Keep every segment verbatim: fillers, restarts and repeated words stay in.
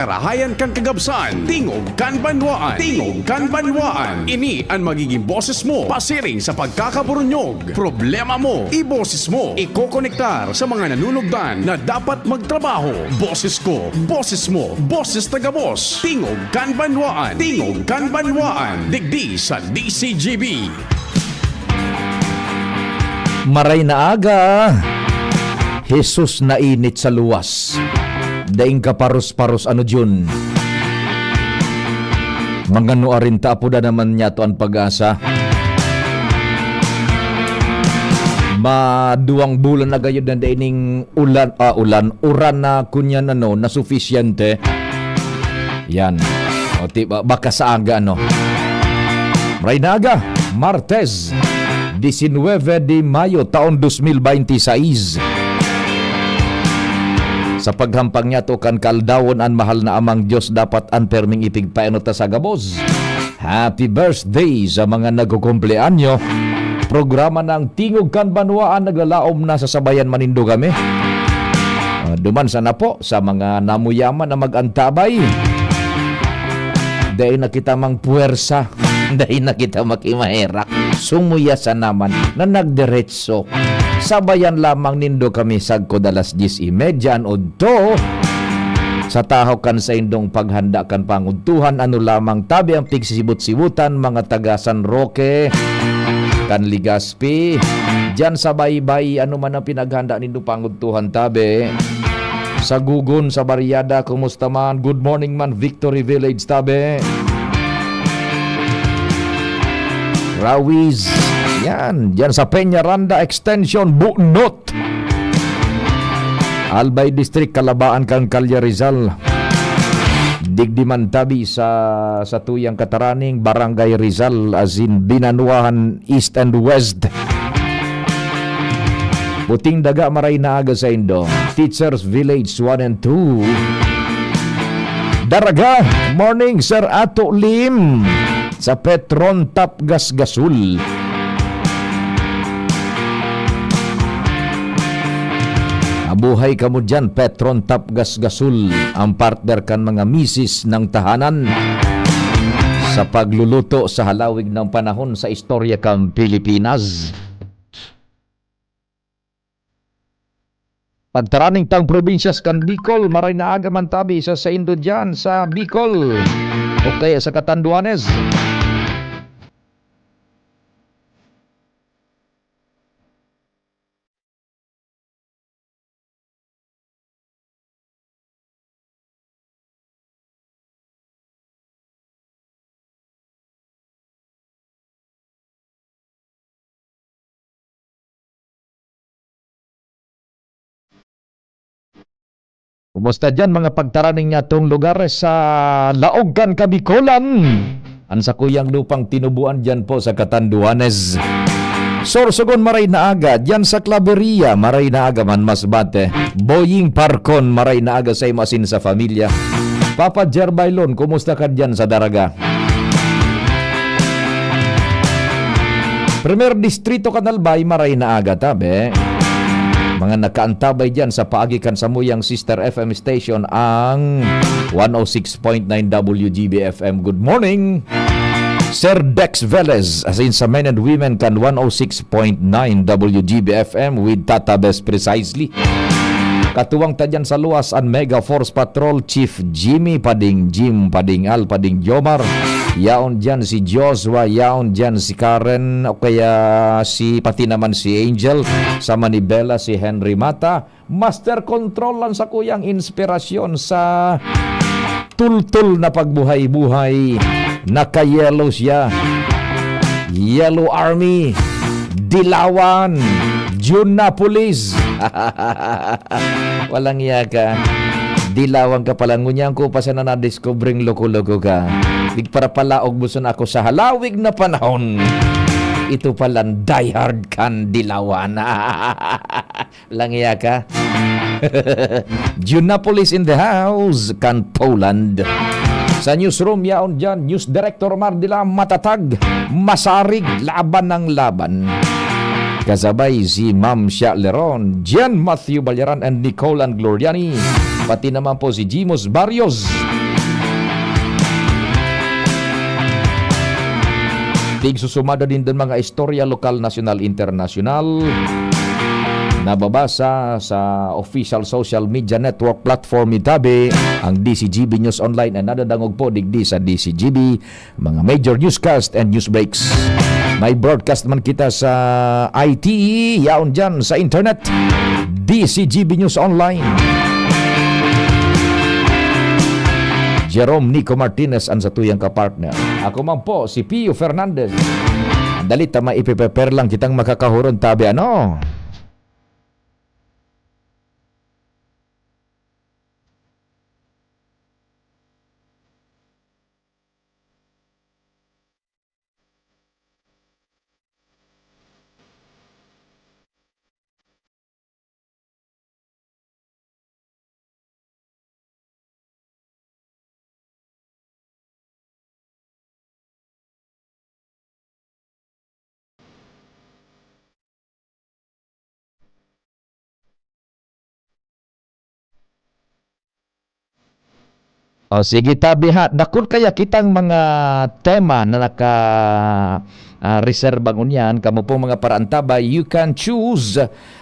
Karahayan kan kagabsan, tingog kan banwaan, tingog kan banwaan. Ini an magiging boses mo, pasiring sa pagkakaburunyog. Problema mo, iboses mo. Ikokonektar sa mga nanunugdan na dapat magtrabaho. Boses ko, boses mo, boses ta gabos. Tingog kan banwaan, tingog kan banwaan. Digdi sa D C G B. Maray na aga, Jesus nainit sa luwas. Daing kaparos-paros ano, Jun? Mangano arin ta, apoda naman niya to an pag-asa. Maduwang bulan na gayud na dai ning ulan, ah, ulan, uran na kunyan ano, na sufisyente. Yan. O, ti-, ba-, baka sa aga, no? Maray na aga, Martes, diecinueve de Mayo, taon dos mil veintiseis. Sa paghampang niya to kan kaaldawon, an mahal na Amang Dios dapat an perming ipigpaenot ta sa gabos. Happy birthday sa mga nagkukumpleanyo. Programa ng Tingog kan Banwaan naglalaom na, sasabayan man nindo kami. Ah, duman sana po sa mga namuyaman na mag-antabay. Dai na kita mangpuwersa. Dai na kita makimaherak. Sumuya sana man na nagdiretso. Sabayan lamang nindo kami sagkod alas dyes y media an udto. Sa tahaw kan saindong paghanda kan pangudtuhan, ano lamang tabi ang pigsisibot-sibotan, mga taga San Roque, kan Legazpi, diyan sa Baybay, ano man ang pinaghanda nindo pangudtuhan tabi. Sa Gugon, sa Barriada, kumusta man? Good morning man, Victory Village tabi. Rawiz, yan, diyan sa Peñaranda Extension, Bunot. Albay District, kalabaan kan Kalye Rizal. Digdi man tabi sa, sa tuyang kataraning Barangay Rizal, as in, Binanuahan East and West. Puting Daga, maray na aga saindo. Teachers Village one and two. Daraga, morning, Sir Ato Lim. Sa Petron Tap Gasgasul. Mabuhay kamo diyan, Petron Tap Gasgasul, ang partner kan mga misis ng tahanan sa pagluluto sa halawig ng panahon sa istorya kan Pilipinas. Pagtaraning tang probinsyas kan Bicol, maray na aga man tabi sa saindo diyan sa Bicol o kaya sa Catanduanes. Kumusta diyan, mga pagtaraning niatong lugar sa laog kan Kabikolan? An sakuyang lupang tinubuan diyan po sa Catanduanes. Sorsogon, maray na aga. Diyan sa Claveria, maray na aga man, Masbate. Boying Parcon, maray na aga sa imo asin sa pamilya. Papa Jer Bailon, kumusta ka diyan sa Daraga? Primer Distrito, Canalbay, maray na aga tabi. Mga nakaantabay diyan sa paagi kan samuyang sister F M station, ang one oh six point nine W G B F M. Good morning, Sir Dex Velez, as in sa men and women kan one oh six point nine W G B F M with Tata Bes precisely. Katuwang ta diyan sa luwas, an Mega Force Patrol, Chief Jimmy Pading, Jim Pading, Al Pading, Jomar. Yaon diyan si Joshua, yaon diyan si Karen, o kaya si, pati naman si Angel, sa Manibela, si Henry Mata. Master Control lang sa kuyang inspirasyon sa tultol na pagbuhay-buhay. Naka-yellow siya. Yellow Army. Dilawan. Junapolis. Walang iya ka. Dilawan ka pala. Ngunyan ko pa sana na-discovering loko-loko ka. Nagparapalaog mo sana ako sa halawig na panahon. Ito palang diehard kan Dilawan. Langiya ka. Junapolis in the house, kan Poland. Sa newsroom, yaon diyan, News Director Mardila, matatag, masarig, laban ng laban. Kasabay si Ma'am Sha Leron, Jen Matthew Balyaran, and Nicole and Gloriani. Pati naman po si Jimos Barrios. Tigsusumada din dun mga istorya lokal, nasyonal, internasyonal. Nababasa sa official social media network platform ni Tabi, ang D C G B News Online, and nadadangog po digdi sa D C G B, mga major newscast and news breaks. May broadcast man kita sa I T, yaon dyan sa internet. D C G B News Online. Jerome Nico Martinez an satuyang kapartner. Ako man po, si Pio Fernandez. Dali ta maipe-prepare lang kitang makakahuron, Tabi, ano? O, sige, Tabi, ha. Dakul kaya kitang mga tema na naka, ah, reserba ngunyan. Kamo pong mga paraantabay, you can choose.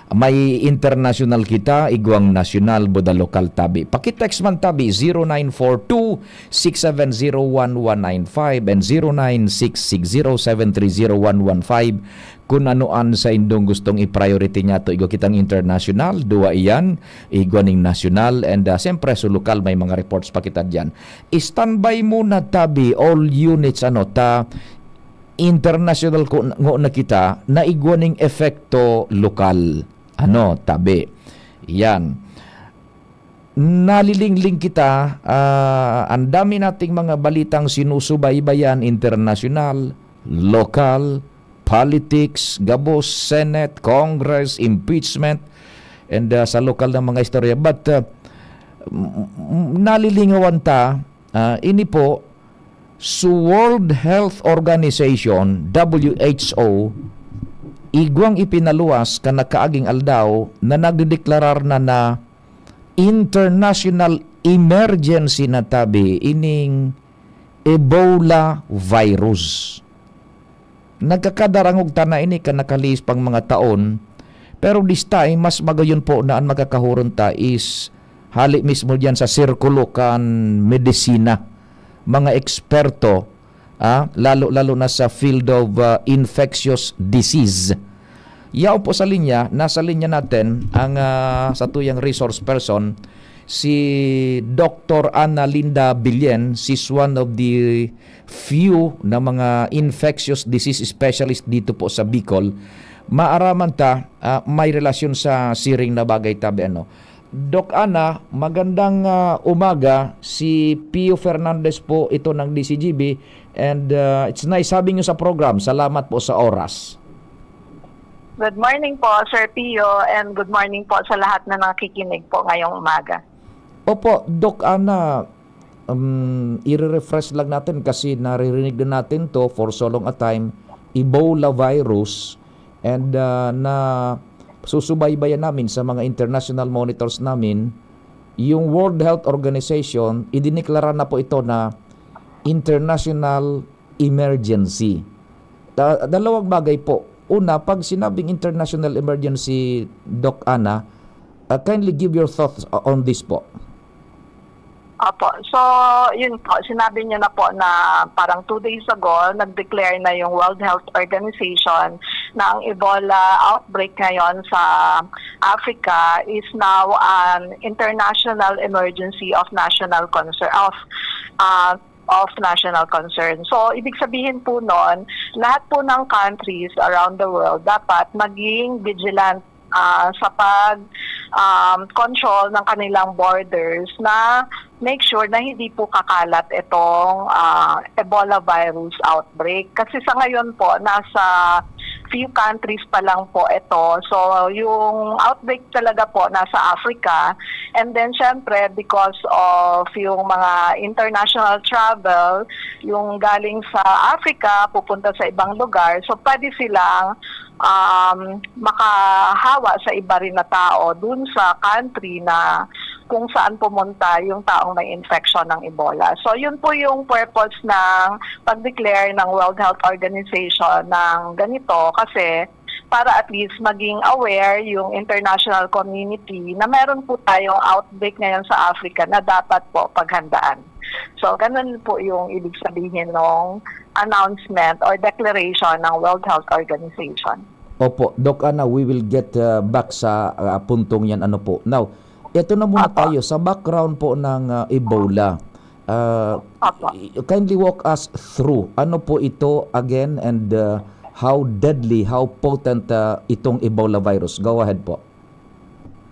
May international kita, igwang nasyonal, buda lokal, Tabi. Paki-text man, Tabi, zero nine four two, six seven zero one one nine five and zero nine six six zero seven three zero one one five. Kun ano an saindong gustong i-priority niyato, igwa kitang international, duwa iyan, igwa ning nasyonal, and, ah, siyempre, sa lokal, may mga reports pa kita diyan. Standby muna, Tabi, all units, ano, ta international ko, ngo na kita, na igwa ning epekto lokal. Ano, Tabi? Yan. Nalilingling kita, ah, ang dami nating mga balitang sinusubaybayan, internasyonal, lokal, politics, gabos, Senate, Congress, impeachment, and, ah, sa lokal na mga istorya. But, ah, m-, m-, nalilingawan ta, ah, ini po, sa World Health Organization, W H O, igwang ipinaluwas kan nakaaging aldaw na nagdedeklarar na na international emergency na, Tabi, ining Ebola virus. Nagkakadarangog ta na ini kan nakalihis pang mga taon, pero this time, mas magayon po na an makakahuron ta is hali mismo diyan sa sirkulo kan medisina, mga eksperto, ah, lalo-lalo na sa field of, ah, infectious disease. Yaon po sa linya, nasa linya natin ang, ah, satuyang resource person, si Doktor Ana Linda Billen. She's one of the few na mga infectious disease specialist dito po sa Bicol. Maaraman ta, ah, may relasyon sa siring na bagay, Tabi, ano. Doc Ana, magandang, ah, umaga. Si Pio Fernandez po ito ng D C G B, and, ah, it's nice having you sa program. Salamat po sa oras. Good morning po, Sir Pio, and good morning po sa lahat na nakikinig po ngayong umaga. Opo, Doc Ana, um, ire-refresh lang natin kasi naririnig na natin 'to for so long a time, Ebola virus, and, ah, nasusubaybayan namin sa mga international monitors namin, yung World Health Organization, idineklara na po ito na international emergency. Da-, dalawang bagay po. Una, 'pag sinabing international emergency, Doc Ana, ah, kindly give your thoughts o-, on this po. Opo. So, yun po, sinabi niyo na po na parang two days ago, nag-declare na yung World Health Organization na ang Ebola outbreak ngayon sa Africa is now an international emergency of national concern, of, ah, of national concern. So, ibig sabihin po nun, lahat po ng countries around the world dapat maging vigilant, ah, sa pag, um, control ng kanilang borders na make sure na hindi po kakalat itong, ah, Ebola virus outbreak. Kasi sa ngayon po, nasa few countries pa lang po ito. So, yung outbreak talaga po nasa Africa. And then, syempre, because of yung mga international travel, yung galing sa Africa, pupunta sa ibang lugar, so pwede silang, um, makahawa sa iba rin na tao dun sa country na kung saan pumunta yung taong may infection ng Ebola. So, yun po yung purpose ng pag-declare ng World Health Organization ng ganito, kasi para at least maging aware yung international community na meron po tayong outbreak ngayon sa Africa na dapat po paghandaan. So, ganun po yung ibig sabihin ng announcement or declaration ng World Health Organization. Opo, Doc Ana, we will get uh, back sa uh, puntong yan. Ano po? Now, ito na muna Opo. tayo sa background po ng uh, Ebola. Uh, Opo. Kindly walk us through. Ano po ito again and uh, how deadly, how potent uh, itong Ebola virus? Go ahead po.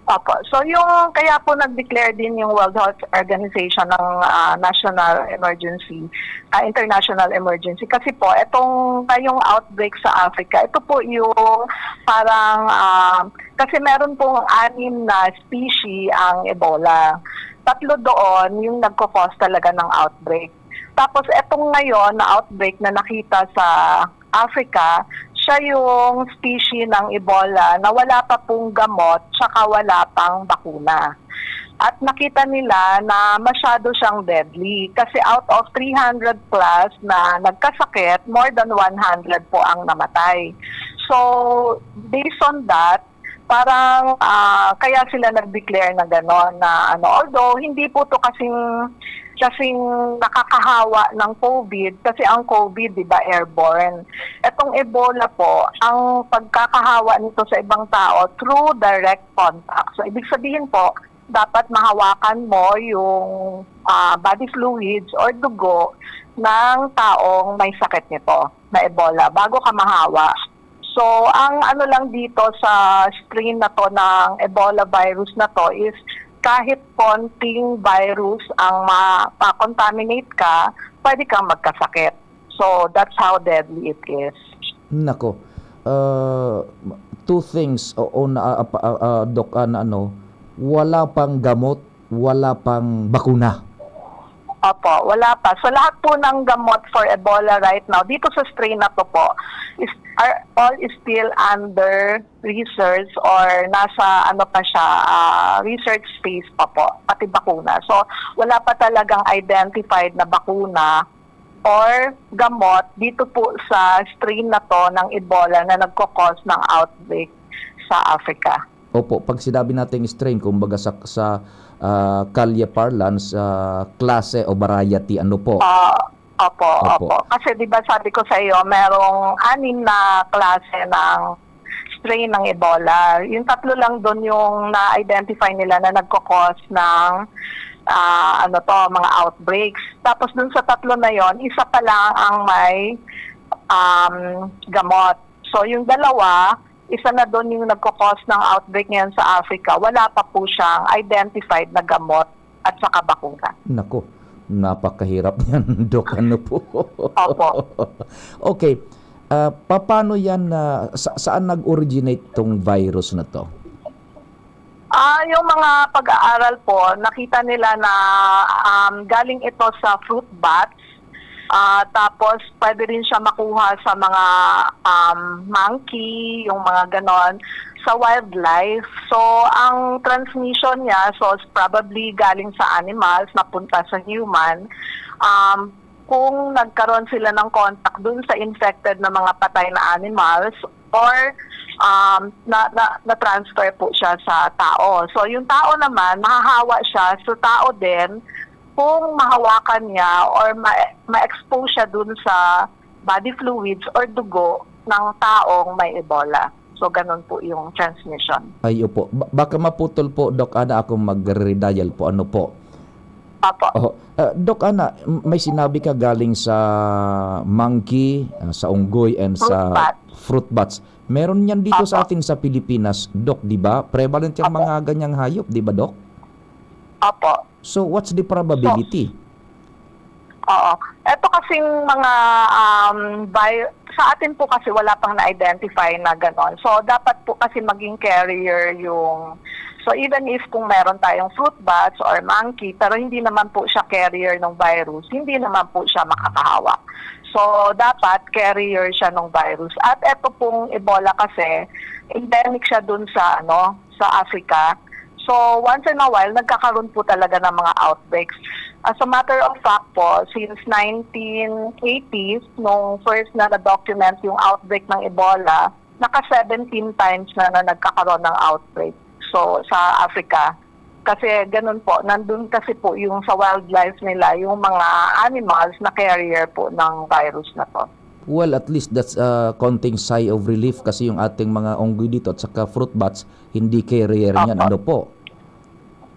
Opo. So yung kaya po nag-declare din yung World Health Organization ng ah, national emergency, ah, international emergency, kasi po itong ngayong outbreak sa Africa, ito po yung parang ah, kasi meron pong anim na species ang Ebola. Tatlo doon yung nagko-cause talaga ng outbreak. Tapos etong ngayon na outbreak na nakita sa Africa, siya yung species ng Ebola na wala pa pong gamot tsaka wala pang bakuna. At nakita nila na masyado siyang deadly kasi out of three hundred plus na nagkasakit, more than one hundred po ang namatay. So, based on that, parang ah, kaya sila nag-declare na gano'n na ano, although hindi po to kasing kasing nakakahawa ng COVID kasi ang COVID, di ba, airborne. Etong Ebola po, ang pagkakahawa nito sa ibang tao through direct contact. So, ibig sabihin po, dapat mahawakan mo yung ah, body fluids or dugo ng taong may sakit nito na Ebola bago ka mahawa. So, ang ano lang dito sa strain na to ng Ebola virus na to is kahit konting virus ang ma-contaminate ka, pwede kang magkasakit. So, that's how deadly it is. Nako, uh, two things, o, o na, uh, uh, uh, Doc Ana, ano, wala pang gamot, wala pang bakuna. Opo, wala pa. So lahat po ng gamot for Ebola right now, dito sa strain na to po, is, are all is still under research or nasa ano pa siya, ah, research phase pa po, pati bakuna. So wala pa talagang identified na bakuna or gamot dito po sa strain na to ng Ebola na nagkakos ng outbreak sa Africa. Opo, pag sinabi nating strain, kumbaga sa, sa ah, kalye parlance, ah, klase o variety, ano po? Ah, opo, Opo. opo. Kasi 'di ba sabi ko sa iyo, merong anim na klase ng strain ng Ebola. Yung tatlo lang doon yung na-identify nila na nagkakos ng ah, ano to, mga outbreaks. Tapos doon sa tatlo na yon, isa pa lang ang may um, gamot. So yung dalawa, isa na doon yung nagkakos ng outbreak ngayon sa Africa. Wala pa po siyang identified na gamot at saka bakuna. Nako, napakahirap niyan, Doc. Ano po? Opo. Okay. Ah, paano yan, ah, sa, saan nag-originate tong virus na to? Ah, yung mga pag-aaral po, nakita nila na um, galing ito sa fruit bats. Ah, tapos pwede rin siya makuha sa mga um, monkey, yung mga ganon, sa wildlife. So, ang transmission niya, so probably galing sa animals, napunta sa human. Um, kung nagkaroon sila ng contact dun sa infected na mga patay na animals or um, na, na, na-transfer po siya sa tao. So, yung tao naman, mahahawa siya sa tao din kung mahawakan niya or ma- ma-expose siya dun sa body fluids or dugo ng taong may Ebola. So, ganun po yung transmission. Ay, opo. Ba- baka maputol po, Doc Ana, akong mag-redial po. Ano po? Opo. Oh, ah, Doc Ana, m- may sinabi ka galing sa monkey, ah, sa unggoy, and Fruit sa bat. fruit bats. Meron yan dito sa Opo. atin sa Pilipinas, Doc, di ba? Prevalent yung Opo. mga ganyang hayop, di ba, Doc? Opo. So, what's the probability? Oo. Ito kasing mga um, bi- sa atin po kasi wala pang na-identify na ganon. So, dapat po kasi maging carrier yung... So, even if kung meron tayong fruit bats or monkey, pero hindi naman po siya carrier ng virus, hindi naman po siya makakahawa. So, dapat carrier siya ng virus. At ito pong Ebola kasi, endemic siya dun sa, ano, sa Africa. So, once in a while, nagkakaroon po talaga ng mga outbreaks. As a matter of fact po, since nineteen eighties, nung first na na-document yung outbreak ng Ebola, naka seventeen times na, na nagkakaroon ng outbreak. So, sa Africa. Kasi ganun po, nandun kasi po yung sa wildlife nila, yung mga animals na carrier po ng virus na to. Well, at least that's a konting sigh of relief kasi yung ating mga unggoy dito at saka fruit bats, hindi carrier niyan. Opo. Ano po?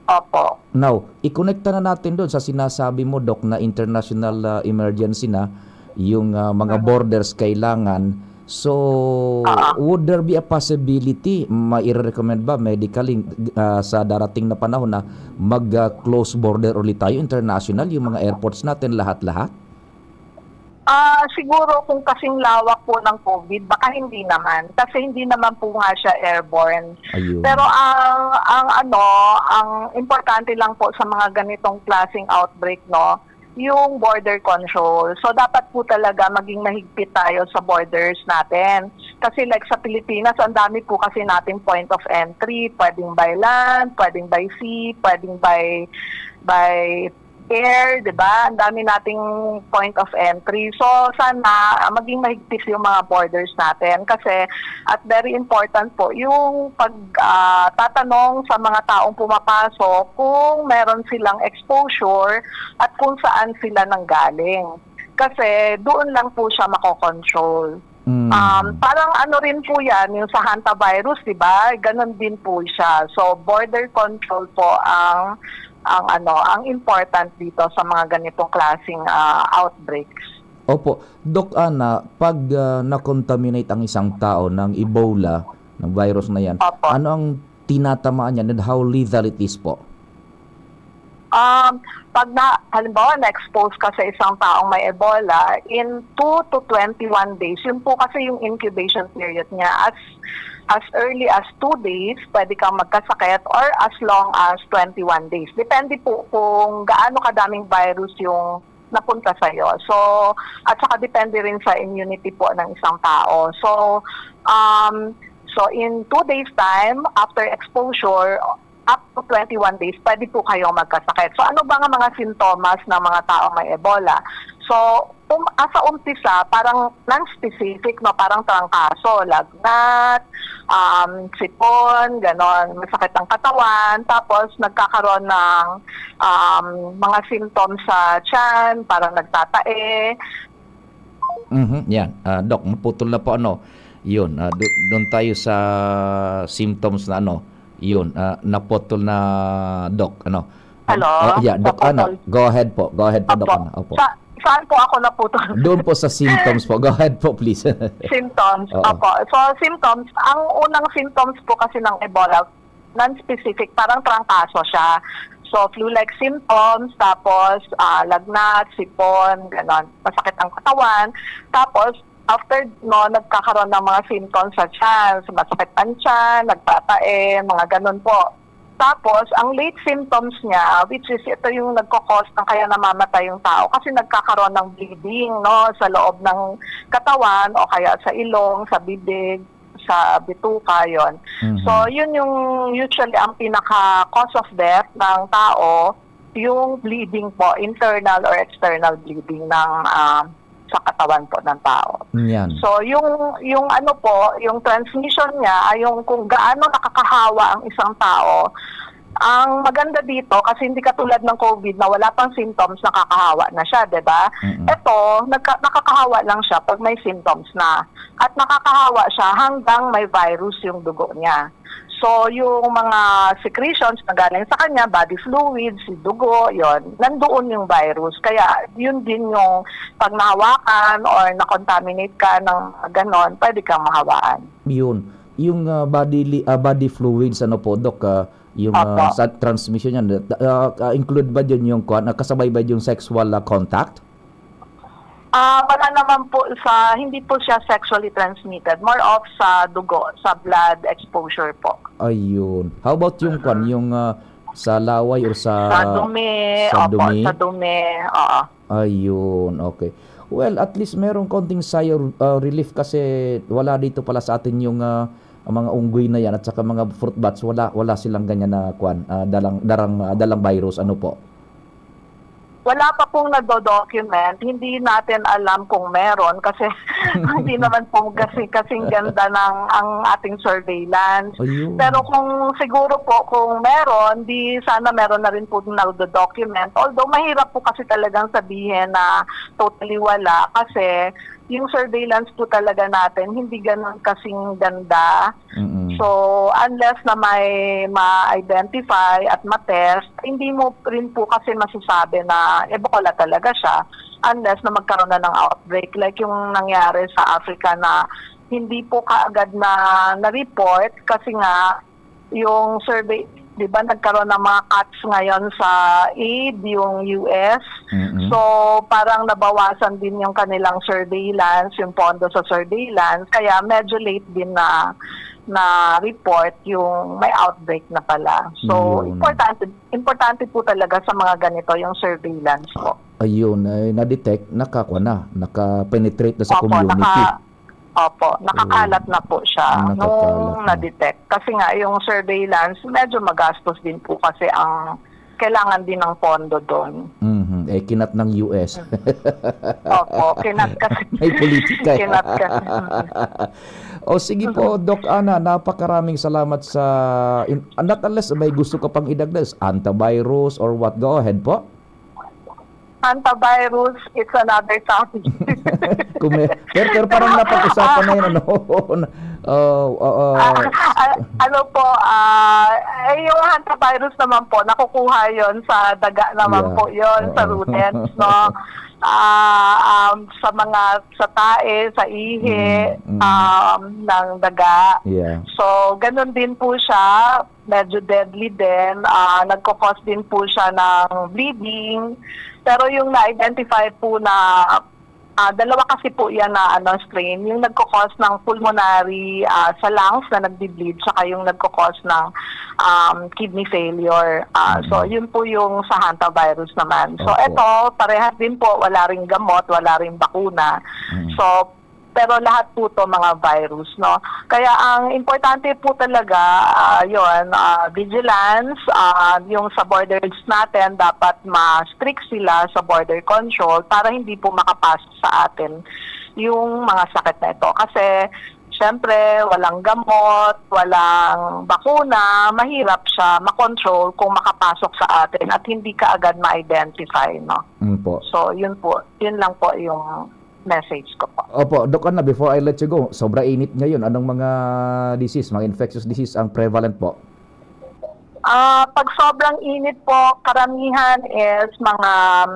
Opo. Now, ikonekta na natin doon sa sinasabi mo, Doc, na international ah, emergency na, yung ah, mga Mhm. borders kailangan. So, Ah. would there be a possibility, mai-recommend ba medically ah, sa darating na panahon na mag-close border ulit tayo, international, yung mga airports natin, lahat-lahat? Ah, siguro kung kasing lawak po ng COVID, baka hindi naman. Kasi hindi naman po nga siya airborne. Ayun. Pero ang ang ano, ang importante lang po sa mga ganitong klaseng outbreak, no, yung border control. So dapat po talaga maging mahigpit tayo sa borders natin. Kasi like sa Pilipinas, ang dami po kasi nating point of entry, pwedeng by land, pwedeng by sea, pwedeng by by air, 'di ba? Ang dami nating point of entry. So sana ah, maging mahigpit yung mga borders natin kasi at very important po yung pag ah, tatanong sa mga taong pumapasok kung meron silang exposure at kung saan sila nanggaling. Kasi doon lang po siya mako-control. Mm. Um, parang ano rin po 'yan, yung sa hantavirus, 'di ba? Ganun din po siya. So border control po ang ang ano, ang important dito sa mga ganitong klaseng ah, outbreaks. Opo. Doc Ana, pag ah, na-contaminate ang isang tao ng Ebola, ng virus na yan, Opo. Ano ang tinatamaan niyan and how lethal it is po? Um, pag na, halimbawa, na-expose ka sa isang taong may Ebola, in two to twenty-one days, yun po kasi yung incubation period niya. As as early as two days, pwede kang magkasakit or as long as twenty-one days. Depende po kung gaano kadaming virus yung napunta sa'yo. So, at saka depende rin sa immunity po ng isang tao. So, um, so in two days time, after exposure, up to twenty-one days, pwede po kayong magkasakit. So ano ba nga mga sintomas ng mga taong may Ebola? So um, ah, sa umpisa, parang non-specific, no? Parang trangkaso, lagnat, um, sipon, ganon, masakit ang katawan, tapos nagkakaroon ng um, mga symptoms sa tiyan, parang nagtatae. Mhm, yan. Ah, Doc, naputol na po ano. Yun, ah, do- doon tayo sa symptoms na ano. Yun, ah, naputol na, Doc, ano. Hello? Oh, yeah, Doc, ano. Naputol. Go ahead po. Go ahead po, Doc, Opo. ano. Opo. Sa, saan po ako naputol? Doon po sa symptoms po. Go ahead po, please. Symptoms. Oo. Opo. So, symptoms, ang unang symptoms po kasi ng Ebola, non-specific, parang trangkaso siya. So, flu-like symptoms, tapos ah, lagnat, sipon, ganon. Masakit ang katawan. Tapos, after, no, nagkakaroon ng mga symptoms sa tiyan, masakit ang tiyan, nagtatae, mga ganon po. Tapos, ang late symptoms niya, which is ito yung nagkakos ng kaya namamatay yung tao kasi nagkakaroon ng bleeding, no, sa loob ng katawan o kaya sa ilong, sa bibig, sa bituka, yon. Mhm. So, yun yung usually ang pinaka cause of death ng tao, yung bleeding po, internal or external bleeding ng ah, sa katawan po ng tao. Yan. So, yung yung ano po, yung transmission niya ay yung kung gaano nakakahawa ang isang tao. Ang maganda dito kasi hindi katulad ng COVID na wala pang symptoms, nakakahawa na siya, 'di ba? Mm-mm. Ito, nagka, nakakahawa lang siya pag may symptoms na. At nakakahawa siya hanggang may virus yung dugo niya. So, yung mga secretions na galing sa kanya, body fluids, dugo, yon, nandoon yung virus. Kaya, yun din yung pag nahawakan or na-contaminate ka ng ganon, pwede kang mahawaan. Yun. Yung ah, bodily ah, body fluids, ano po, Doc, ah, yung Opo. ah, sa transmission yan, ah, ah, include ba dyan yung kuwan, ah, kasabay ba yung sexual ah, contact? Ah, wala naman po sa, hindi po siya sexually transmitted. More of sa dugo, sa blood exposure po. Ayun. How about yung kwan, yung ah, sa laway or sa Sa dumi, sa opo, dumi? Sa dumi, oo. Ayun, okay. Well, at least merong konting sigh of uh, relief kasi wala dito pala sa atin yung uh, Ang mga unggoy na yan at saka mga fruit bats, wala, wala silang ganyan na kwan, ah, dalang, darang, ah, dalang virus, ano po? Wala pa pong nado-document. Hindi natin alam kung meron kasi hindi naman po kasi, kasing ganda ng ang ating surveillance. Ayun. Pero kung siguro po, kung meron, di sana meron na rin po nado-document. Although mahirap po kasi talagang sabihin na totally wala kasi yung surveillance po talaga natin, hindi ganun kasing ganda. Mm. So, unless na may ma-identify at ma-test, hindi mo rin po kasi masasabi na Ebola talaga siya unless na magkaroon na ng outbreak. Like yung nangyari sa Africa na hindi po kaagad na na-report kasi nga yung survey, di ba, nagkaroon ng mga cuts ngayon sa aid, yung U S. Mm-mm. So, parang nabawasan din yung kanilang surveillance, yung pondo sa surveillance. Kaya medyo late din na na-report yung may outbreak na pala. So, Yun. importante, importante po talaga sa mga ganito yung surveillance po. Ayun, ay na-detect, nakakuha na, naka-penetrate na sa Opo, community. naka-, opo, nakakalat Oo. na po siya Nakakalat nung na. na-detect. Kasi nga, yung surveillance, medyo magastos din po kasi ang kailangan din ng pondo doon. Mhm. Eh, kinat ng U S. Opo, kinat kasi. May politika. Kinat kasi. Mm. O, sige po, Doc Ana, napakaraming salamat sa, in-, not unless may gusto ka pang idagdag, antivirus or what, go ahead po. Antivirus, it's another topic. Kung may, pero, pero parang napag-usapan na yun, ano? Oo, oo. Ah, ah, ano po, ah, eh, yung hantavirus naman po, nakukuha yon sa daga naman Yeah. po yon, sa Oo. rodents, no? Ah, um, sa mga, sa tae, sa ihi, Mm, mm. um, ng daga. Yeah. So, ganun din po siya. Medyo deadly din. Ah, nagko-cause din po siya ng bleeding. Pero yung na-identify po na Ah, dalawa kasi po yan na, ano, strain. Yung nagko-cause ng pulmonary, ah, sa lungs na nagbi-bleed, saka yung nagko-cause ng, um, kidney failure. Ah, so, Mm. yun po yung sa hantavirus naman. So, Opo. eto, parehas din po, wala ring gamot, wala ring bakuna. Mm. So, pero lahat po to mga virus, no? Kaya ang importante po talaga, ah, yun, ah, vigilance, ah, yung sa borders natin, dapat ma-strict sila sa border control para hindi po makapasok sa atin yung mga sakit na ito. Kasi, syempre, walang gamot, walang bakuna, mahirap siya makontrol kung makapasok sa atin at hindi kaagad ma-identify, no? Mm po. So, yun po. Yun lang po yung message ko po. Opo, Doc Ana, before I let you go, sobra init ngayon. Anong mga disease, mga infectious disease ang prevalent po? Ah, pag sobrang init po, karamihan is mga, um,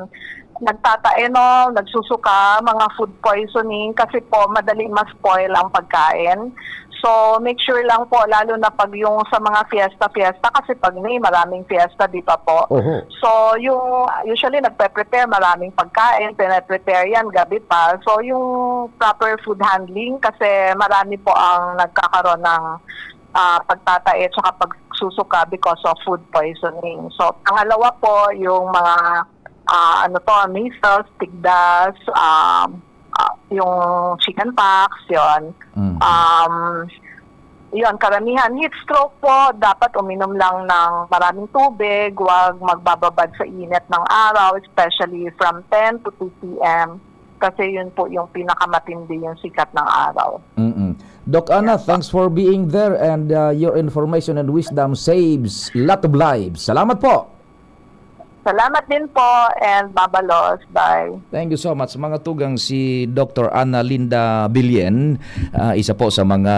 nagtataenol, nagsusuka, mga food poisoning, kasi po madali ma-spoil ang pagkain. So, make sure lang po, lalo na pag yung sa mga fiesta-fiesta, kasi pag May, maraming fiesta, di ba po? Oho. So, yung usually nagpe-prepare, maraming pagkain, pine-prepare yan, gabi pa. So, yung proper food handling, kasi marami po ang nagkakaroon ng, ah, pagtatae at saka pagsusuka because of food poisoning. So, pangalawa po, yung mga, ah, ano to, measles, tigdas, um, ah, yung chicken pox, yon. Mm. Um, yon, karamihan. Heat stroke po, dapat uminom lang ng maraming tubig, wag magbababad sa init ng araw, especially from ten to two P M. Kasi yun po yung pinakamatindi, yung sikat ng araw. Mm-mm. Doc Ana, Yes po. thanks for being there and, uh, your information and wisdom saves lot of lives. Salamat po! Salamat din po and babalos. Bye. Thank you so much. Mga tugang, si Doctor Ana Linda Billen, ah, isa po sa mga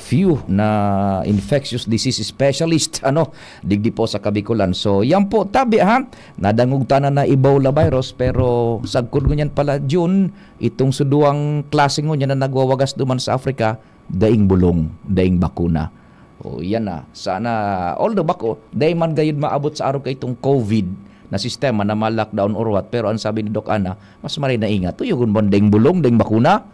few na infectious disease specialist, ano, digdi po sa Kabikulan. So, yan po, tabi ha, nadangog ta na na Ebola virus, pero sagkod ngunyan pala, June, itong suduang klase ngunyan na nagwawagas duman sa Africa, daing bulong, daing bakuna. O, yan na. Sana, although bako, dai man gayud maabot sa arog kaitong COVID na sistema na ma-lockdown or what, pero ang sabi ni Doc Ana, mas maray na ingat. Tuyogon mo ang daing bulong, daing bakuna,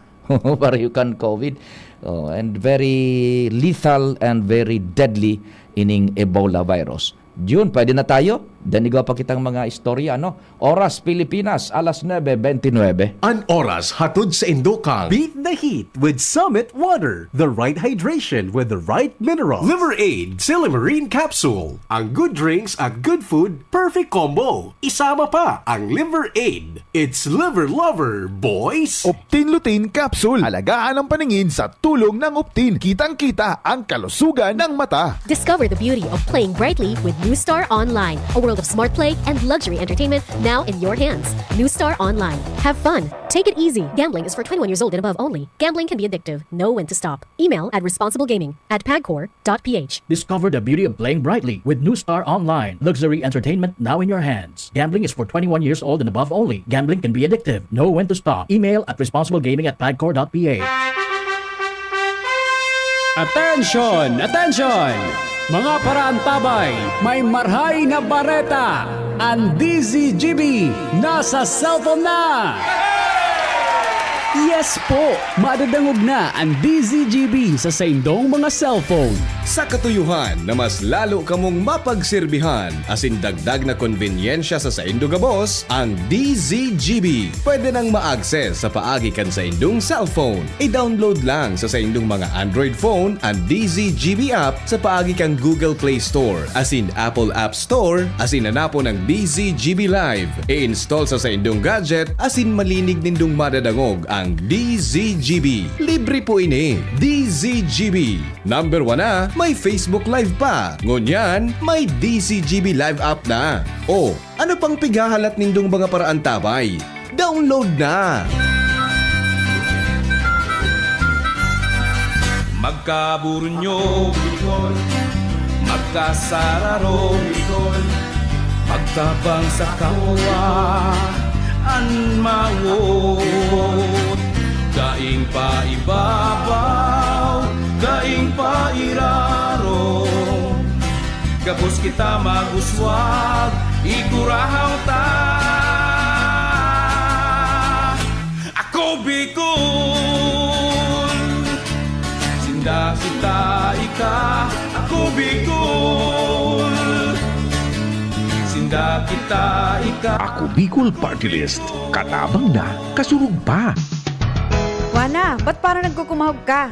para you can COVID. Oh, and very lethal and very deadly ining Ebola virus. June, pwede na tayo? Danigo pa kitang mga istorya, no? Oras Pilipinas, alas nuebe bente nuebe. An oras hatod sa Indokang. Beat the heat with Summit Water, the right hydration with the right mineral. Liver Aid, Silimarin Capsule. Ang good drinks at good food, perfect combo. Isama pa ang Liver Aid. It's Liver Lover, boys! Optin Lutein Capsule. Alagaan ang paningin sa tulong ng Optin. Kitang-kita ang kalusugan ng mata. Discover the beauty of playing brightly with New Star Online, a world of smart play and luxury entertainment now in your hands. New Star Online. Have fun. Take it easy. Gambling is for twenty-one years old and above only. Gambling can be addictive. Know when to stop. Email at responsiblegaming at pagcor dot p h. Discover the beauty of playing brightly with New Star Online. Luxury entertainment now in your hands. Gambling is for twenty-one years old and above only. Gambling can be addictive. Know when to stop. Email at responsiblegaming at pagcor dot p h. Attention! Attention! Mga paraantabay, may marhay na bareta! An D Z G B nasa cellphone na! Yes po! Madadangog na an D Z G B sa saindong mga cellphone. Sa katuyohan na mas lalo kamong mapagserbihan asin dagdag na konbenyensya sa saindo gabos, ang D Z G B pwede nang ma-access sa paagi kan saindong cellphone. I-download lang sa saindong mga Android phone an D Z G B app sa paagi kan Google Play Store asin Apple App Store, asin hanapon ang D Z G B Live. I-install sa saindong gadget asin malinig nindong madadangog ang D Z G B. Libre po ini. D Z G B. Number one na, may Facebook Live pa. Ngunyan, may D Z G B Live app na. O, ano pang pighahalat nindong mga paraantabay? Download na! Magkaburunyo, Bicol. Magkasararo, Bicol. Magtabang sa kapwa an mawot. Daing paibabaw, daing pairarom. Gabos kita mag-uswag, igurahaw ta. Ako Bicol, sinda kita ika. Ako Bicol, sinda kita ika. Ako Bicol Party List. Katabang na, kasurog pa. Wana, ba't parang nagkukumahog ka?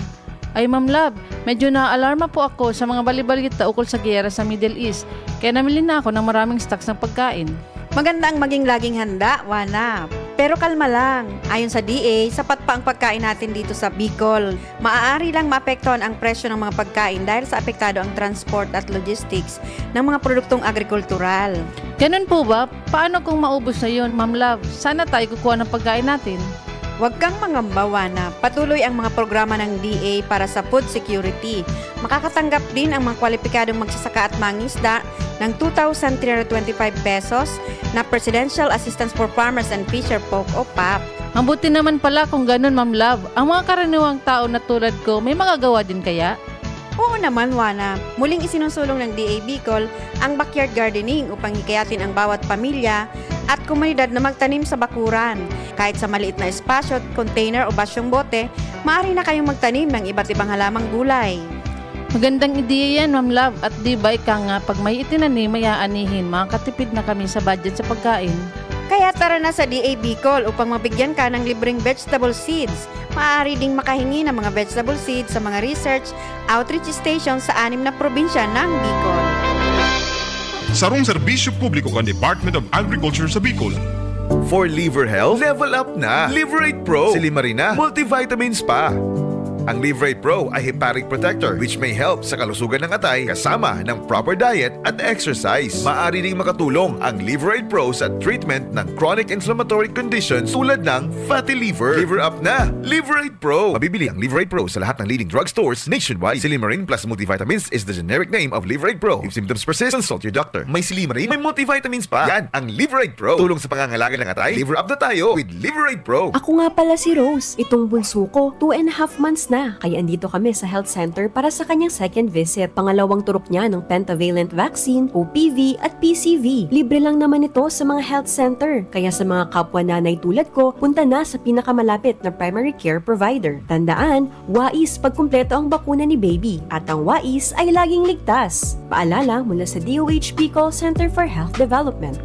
Ay, Ma'am Love, medyo naaalarma po ako sa mga balibalita ukol sa giyera sa Middle East, kaya namili na ako ng maraming stocks ng pagkain. Maganda ang maging laging handa, Wana. Pero kalma lang. Ayon sa D A, sapat pa ang pagkain natin dito sa Bicol. Maaari lang maapektuhan ang presyo ng mga pagkain dahil sa apektado ang transport at logistics ng mga produktong agrikultural. Ganun po ba? Paano kung maubos na yun, Ma'am Love? Saan na tayo kukuha ng pagkain natin? Huwag kang mangamba, Wana. Patuloy ang mga programa ng D A para sa food security. Makakatanggap din ang mga kwalipikadong magsasaka at mangisda ng two thousand three hundred twenty-five pesos na Presidential Assistance for Farmers and Fisher Folk o pap. Mabuti naman pala kung ganun, Ma'am Love. Ang mga karaniwang tao na tulad ko, may magagawa din kaya? Oo naman, Wana. Muling isinusulong ng D A Bicol ang backyard gardening upang hikayatin ang bawat pamilya at komunidad na magtanim sa bakuran. Kahit sa maliit na espasyo, container o basyong bote, maaari na kayong magtanim ng iba't ibang halamang gulay. Magandang ideya yan, Ma'am Love. At di ba ika nga, pag may itinanim, may aanihin, makakatipid na kami sa budget sa pagkain. Kaya tara na sa D A Bicol upang mabigyan ka ng libreng vegetable seeds. Maaari ding makahingi ng mga vegetable seeds sa mga research outreach station sa anim na probinsya ng Bicol. Sarong serbisyo publiko kan Department of Agriculture sa Bicol. For liver health, level up na. Liverate Pro, Silimarina, multivitamins pa. Ang Liverate Pro ay hepatic protector, which may help sa kalusugan ng atay kasama ng proper diet at exercise. Maaari ding makatulong ang Liverate Pro sa treatment ng chronic inflammatory conditions tulad ng fatty liver. Liver up na! Liverate Pro! Mabibili ang Liverate Pro sa lahat ng leading drugstores nationwide. Silimarin plus multivitamins is the generic name of Liverate Pro. If symptoms persist, consult your doctor. May Silimarin, may multivitamins pa. Yan ang Liverate Pro. Tulong sa pangangalaga ng atay. Liver up na tayo with Liverate Pro. Ako nga pala si Rose. Itong bunso ko, two and a half months na, kaya andito kami sa health center para sa kanyang second visit. Pangalawang turok niya ng pentavalent vaccine, O P V at P C V. Libre lang naman ito sa mga health center. Kaya sa mga kapwa nanay tulad ko, punta na sa pinakamalapit na primary care provider. Tandaan, wais pagkumpleto ang bakuna ni baby at ang wais ay laging ligtas. Paalala mula sa D O H P Call Center for Health Development.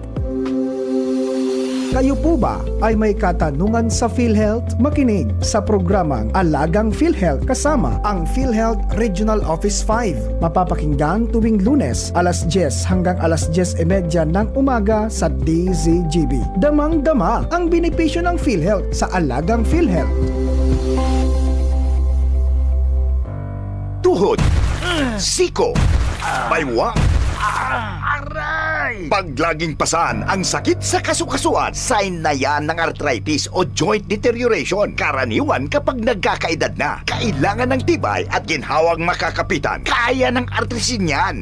Kayo po ba ay may katanungan sa PhilHealth? Makinig sa programang Alagang PhilHealth kasama ang PhilHealth Regional Office five. Mapapakinggan tuwing Lunes, alas diyes hanggang alas diyes y media ng umaga sa D Z G B. Damang-dama ang benepisyo ng PhilHealth sa Alagang PhilHealth. Tuhod, siko, baywang, aray! Pag laging pasan ang sakit sa kasukasuan, sign na yan ng arthritis o joint deterioration. Karaniwan kapag nagkakaedad na, kailangan ng tibay at ginhawang makakapitan. Kaya ng artrisin yan.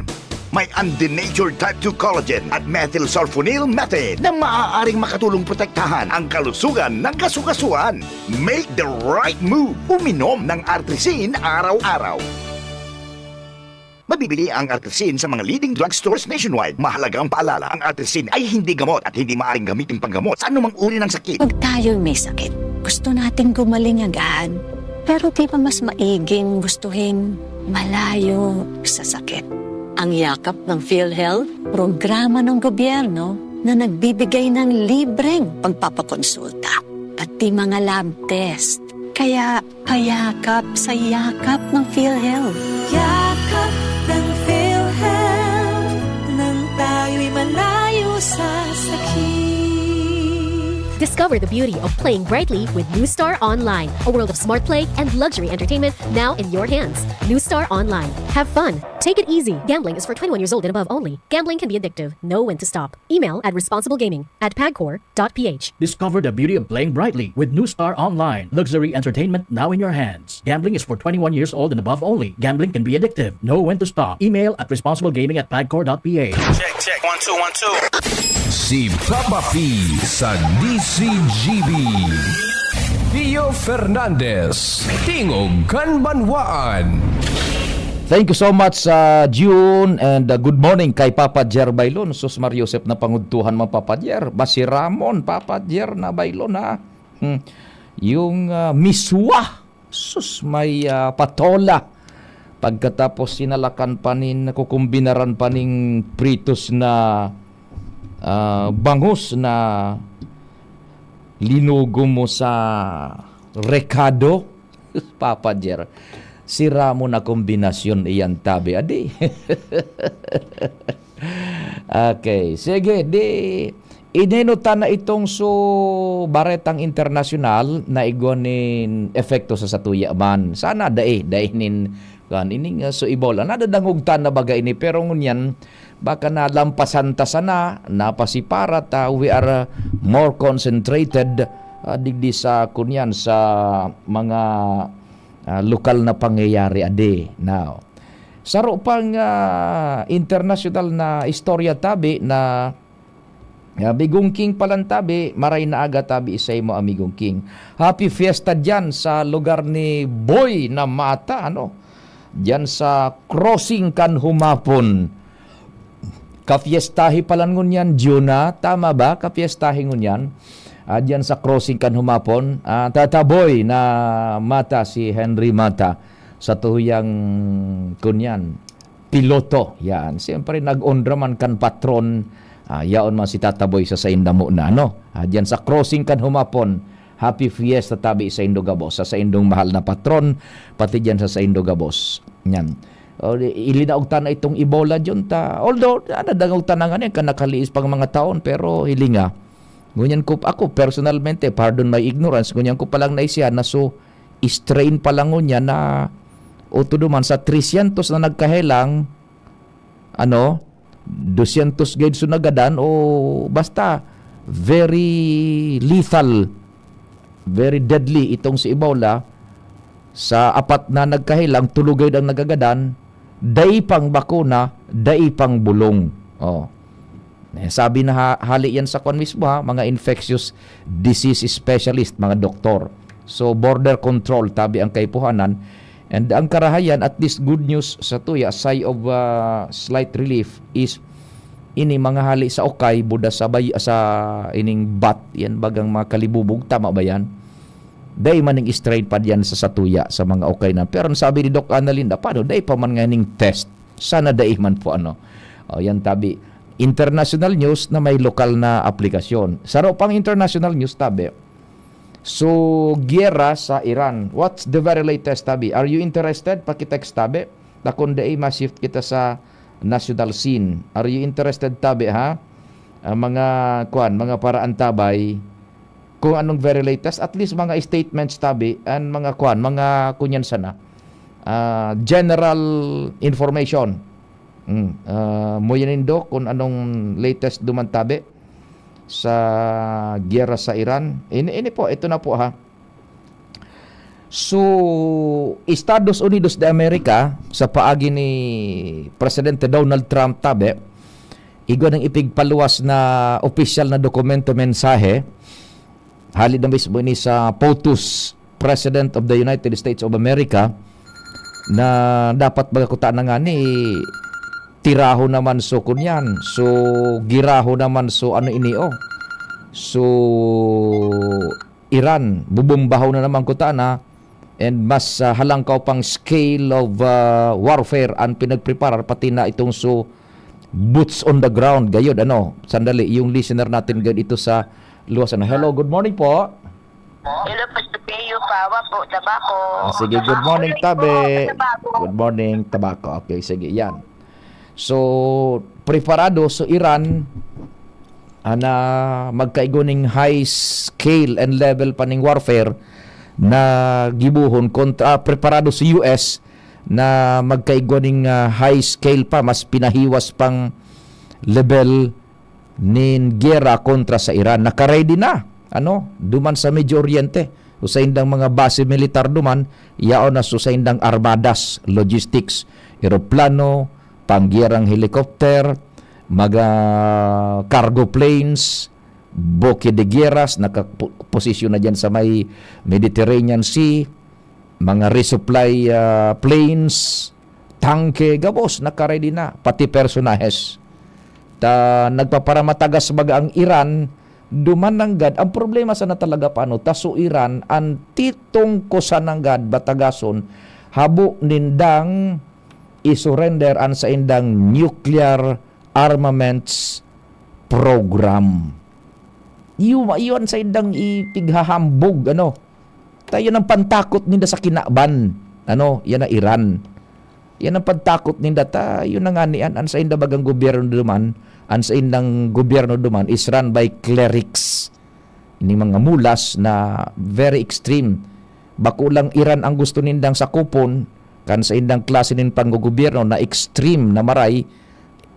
May undenatured type two collagen at methylsulfonyl methane na maaaring makatulong protektahan ang kalusugan ng kasukasuan. Make the right move. Uminom ng Artrisin araw-araw. Mabibili ang Artrisin sa mga leading drugstores nationwide. Mahalagang paalala, ang Artrisin ay hindi gamot at hindi maaaring gamitin panggamot sa anumang uri ng sakit. Pag tayo'y may sakit, gusto nating gumaling agad. Pero di ba mas maiging gustuhin malayo sa sakit? Ang yakap ng PhilHealth, programa ng gobyerno na nagbibigay ng libreng pagpapakonsulta, pati mga lab test. Kaya payakap sa yakap ng PhilHealth. Yakap ng PhilHealth, nang tayo'y malayo sa sakit. Discover the beauty of playing brightly with New Star Online, a world of smart play and luxury entertainment now in your hands. New Star Online. Have fun. Take it easy. Gambling is for twenty-one years old and above only. Gambling can be addictive. Know when to stop. Email at responsiblegaming at pagcor.ph. Discover the beauty of playing brightly with New Star Online. Luxury entertainment now in your hands. Gambling is for twenty-one years old and above only. Gambling can be addictive. Know when to stop. Email at responsiblegaming at pagcor.ph. Check, check. One, two, one, two. Si Papa P sa D C G B. Pio Fernandez, Tingog kan Banwaan. Thank you so much, uh, June, and uh, good morning kay Papa Jer Bailon. Sus, Mar Joseph na pangudtuhan mo, Papa Jer. Masiramon, Papa Jer na Bailon, ha? Hmm. Yung uh, miswa, sus, may uh, patola. Pagkatapos sinalakan pa nin, nakukumbinaran pa ning pritos na uh, bangus na linugo mo sa rekado. Papa Jer, sira mo na kombinasyon iyan tabi, adi. Okay, sige, di ineno ta na itong so baretang internasyonal na igwa nin epekto sa satuya man. Sana dai, dai nin kan ining uh, so Ebola. Nadadangog ta na baga ini, pero ngunyan baka nalampasan ta sana, napasipara ta, we are uh, more concentrated uh, digdi sa kunyan sa mga uh, lokal na pangyayari adi. Now, saro pang uh, internasyonal na istorya tabi na uh, Bigong King palan tabi, maray na aga tabi isay mo amigong King. Happy Fiesta diyan sa lugar ni Boy na Mata, ano? Diyan sa crossing kan Humapon. Kafiestahi palan ngunyan, Juna. Tama ba? Kafiestahi ngunyan. Ah, diyan sa crossing kan Humapon. Ah, tataboy na Mata si Henry Mata sa tuhuyang kunyan. Piloto. Yan. Siyempre, nag-onra man kan patron. Ah, yaon man si Tataboy sa saindamo na, no? Ah, diyan sa crossing kan Humapon. Happy Fiesta tabi sa indo gabos, sa saindong mahal na patron, pati diyan sa saindo gabos. Yan. O, ilinaog ta na itong Ebola dyan ta. Although, ah, nadangog ta na nga niya, kan nakaliis pang mga taon, pero hilinga. Ngunyan ko, ako personalmente, pardon my ignorance, ngunyan ko palang naisihan na so, strain pa lang ngunyan na, o to duman, sa three hundred na nagkahelang, ano, dosyentos gayud so nagadan o basta very lethal, very deadly itong si Ebola. Sa apat na nagkahelang, tulo gayud ang nagagadan, dai pang bakuna, dai pang bulong. Oh. Eh, sabi na ha, hali yan sa kwan mismo ha, mga infectious disease specialist, mga doktor. So, border control, tabi ang kaipuhanan. And ang karahayan, at least good news sa tuya, sigh of, ah, slight relief, is ini mga hali sa ukay, buda sa bay-, sa ining bat, yan bagang mga kalibubog, tama ba yan? Dai man ning strain pa diyan sa satuya, sa mga ukay na. Pero ang sabi ni Doc Annalyn, "Paano? Dai pa man nga ning test." Sana dai man po, ano. O, yan, tabi. International news na may lokal na aplikasyon. Saro pang international news, tabi. So, giyera sa Iran. What's the very latest, tabi? Are you interested? Pakitext, tabi. Takon dai, ma-shift kita sa national scene. Are you interested, tabi, ha? Ah, mga, kwan, mga paraantabay, kung anong very latest, at least mga statements, tabi, and mga, kwan, mga kunyan sana. Ah, general information. Mm, ah, muya nindo kung anong latest duman, tabi, sa giyera sa Iran. Ini, ini po, ito na po, ha. So, Estados Unidos de America, sa paagi ni Presidente Donald Trump, tabi, igwa nang ipigpaluwas na opisyal na dokumento, mensahe, hali na mismo ini sa POTUS, President of the United States of America, na dapat baga kuta na nga ni tiraho naman so kunyan, so giraho naman so ano ini, oh. So, Iran, bubombaho na naman kuta na, and mas, ah, halangkaw pang scale of, ah, warfare ang pinagpreparar, pati na itong so boots on the ground, gayod, ano, sandali, yung listener natin gayod ito sa luwas, ano. Hello, good morning po. Hello po, Sir Pio, Pawa po, Tabaco. Ah, sige, good morning, Tabi. Good morning, Tabaco. Okay, sige, yan. So, preparado, so Iran, ah, na magkaigo ning high scale and level pa ning warfare na gibohon kontra, ah, preparado sa U S na magkaigo ning, ah, high scale pa, mas pinahiwas pang level nin giyera kontra sa Iran. Naka-ready na, ano, duman sa Medio Oriente. Sa indang mga base militar duman, yaon na sa indang armadas, logistics, eroplano, panggiyerang helicopter, mga cargo planes, buque de guerras, nakapo-, posisyon na diyan sa may Mediterranean Sea, mga resupply, ah, planes, tangke, gabos, naka-ready na, pati personahes. Ta, nagpaparamatagas baga ang Iran, duman nanggad. Ang problema sana talaga, paano ta so Iran, ang titong ko sa nanggad, batagason, habo nindang i-surrender an saindang nuclear armaments program. Iyo, iyo an saindang ipighahambog, ano. Ta, iyo an pantakot ninda sa kinaban. Ano, yan na Iran. Yan ang pantakot ninda. Ta, iyo na nga ni an, an sainda bagang gobyerno duman, an saindang gobyerno duman is run by clerics. Ini mga mulas na very extreme. Bako lang Iran ang gusto nindang sakupon, kan saindang klase nin panggogobyerno na extreme na maray,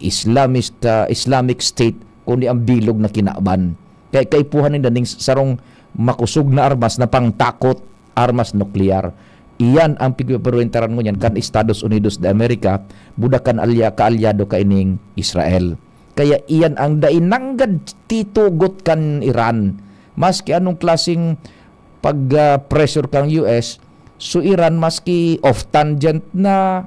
Islamist, ah, Islamic State, kundi ang bilog na kinaban. Kaya kaipuhan ninda ning sarong makosog na armas na pangtakot, armas nukleyar. Iyan ang pigpiprentaran ngunyan kan Estados Unidos de America, buda kan alya-, kaalyado kaining Israel. Kaya iyan ang dai nanggad titugot kan Iran. Maski anong klaseng pag, ah, pressure kang U S, so Iran maski off tangent na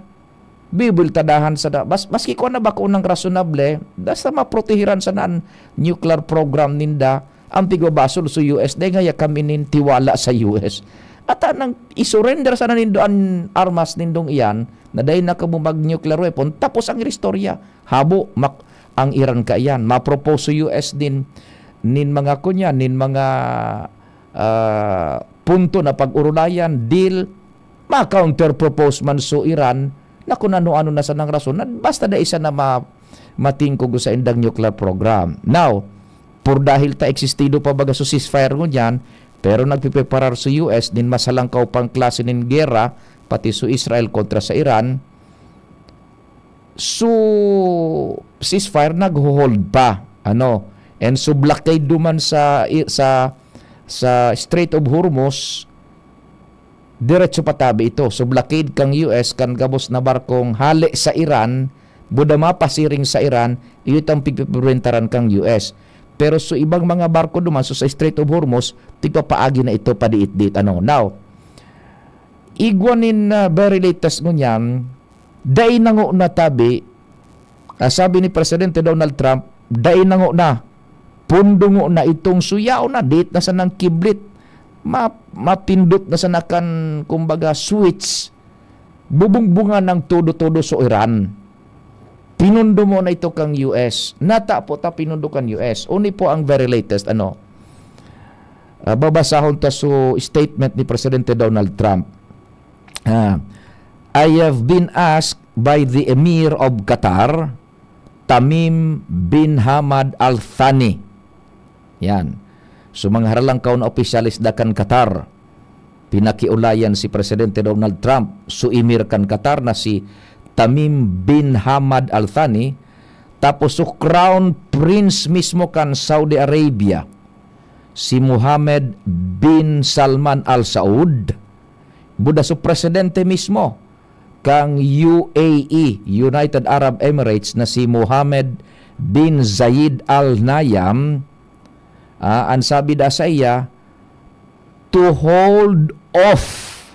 bibultadahan sa da-, mas-, maski kuwan na bako nang rasonable, basta maprotehiran sana an nuclear program ninda, ang pigbabasol sa U S, dai ngaya kami nin tiwala sa U S. At anang isurrender sana nindo an armas nindong iyan, na dai na kamo mag-nuclear weapon, tapos ang istorya. Habo, mak-, ang Iran kaiyan, ma-propose sa U S din, nin mga kunya, nin mga, ah, punto na pag-urulayan, deal, ma-counter propose man so Iran, na kung ano-ano na sanang rason, na basta dai sana ma-, matingkog sa indang nuclear program. Now, por dahil ta existido pa baga so ceasefire ngunyan, pero nagpipreparar so U S nin mas halangkaw pang klase nin gera, pati so Israel kontra sa Iran, so ceasefire nagho-hold pa, ano, and so blockade duman sa, sa, sa Strait of Hormuz, diretso patabi ito. So blockade kang U S kan gabos na barkong hale sa Iran, buda mapasiring sa Iran, iyo itang pigpiprentaran kang U S. Pero so ibang mga barko duman, so sa Strait of Hormuz, tigpapaagi na ito padiit-diit. Ano? Now, igwa nin, ah, very latest ngunyan, dai na ngona tabi, ah, sabi ni Presidente Donald Trump, dai na ngona, pundungo na itong suyaw na, diit na sanang kiblit, ma-, mapindot na sana kan, kumbaga, switch, bubungbungan ng todo-todo so Iran. Pinundumo na ito kang U S. Natapo ta pinundo kan U S. Uni po ang very latest, ano? Ah, babasahon ta so statement ni Presidente Donald Trump. Ah, "I have been asked by the Emir of Qatar, Tamim bin Hamad Al Thani." Yan. So, mga haralangkaw na opisyales da kan Qatar, pinakiulayan si Presidente Donald Trump, so Emir kan Qatar na si Tamim bin Hamad Al Thani, tapos so Crown Prince mismo kan Saudi Arabia, si Mohammed bin Salman Al Saud, buda so presidente mismo kan U A E, United Arab Emirates, na si Mohammed bin Zayed Al Nahyan, ah, an sabi da saiya, to hold off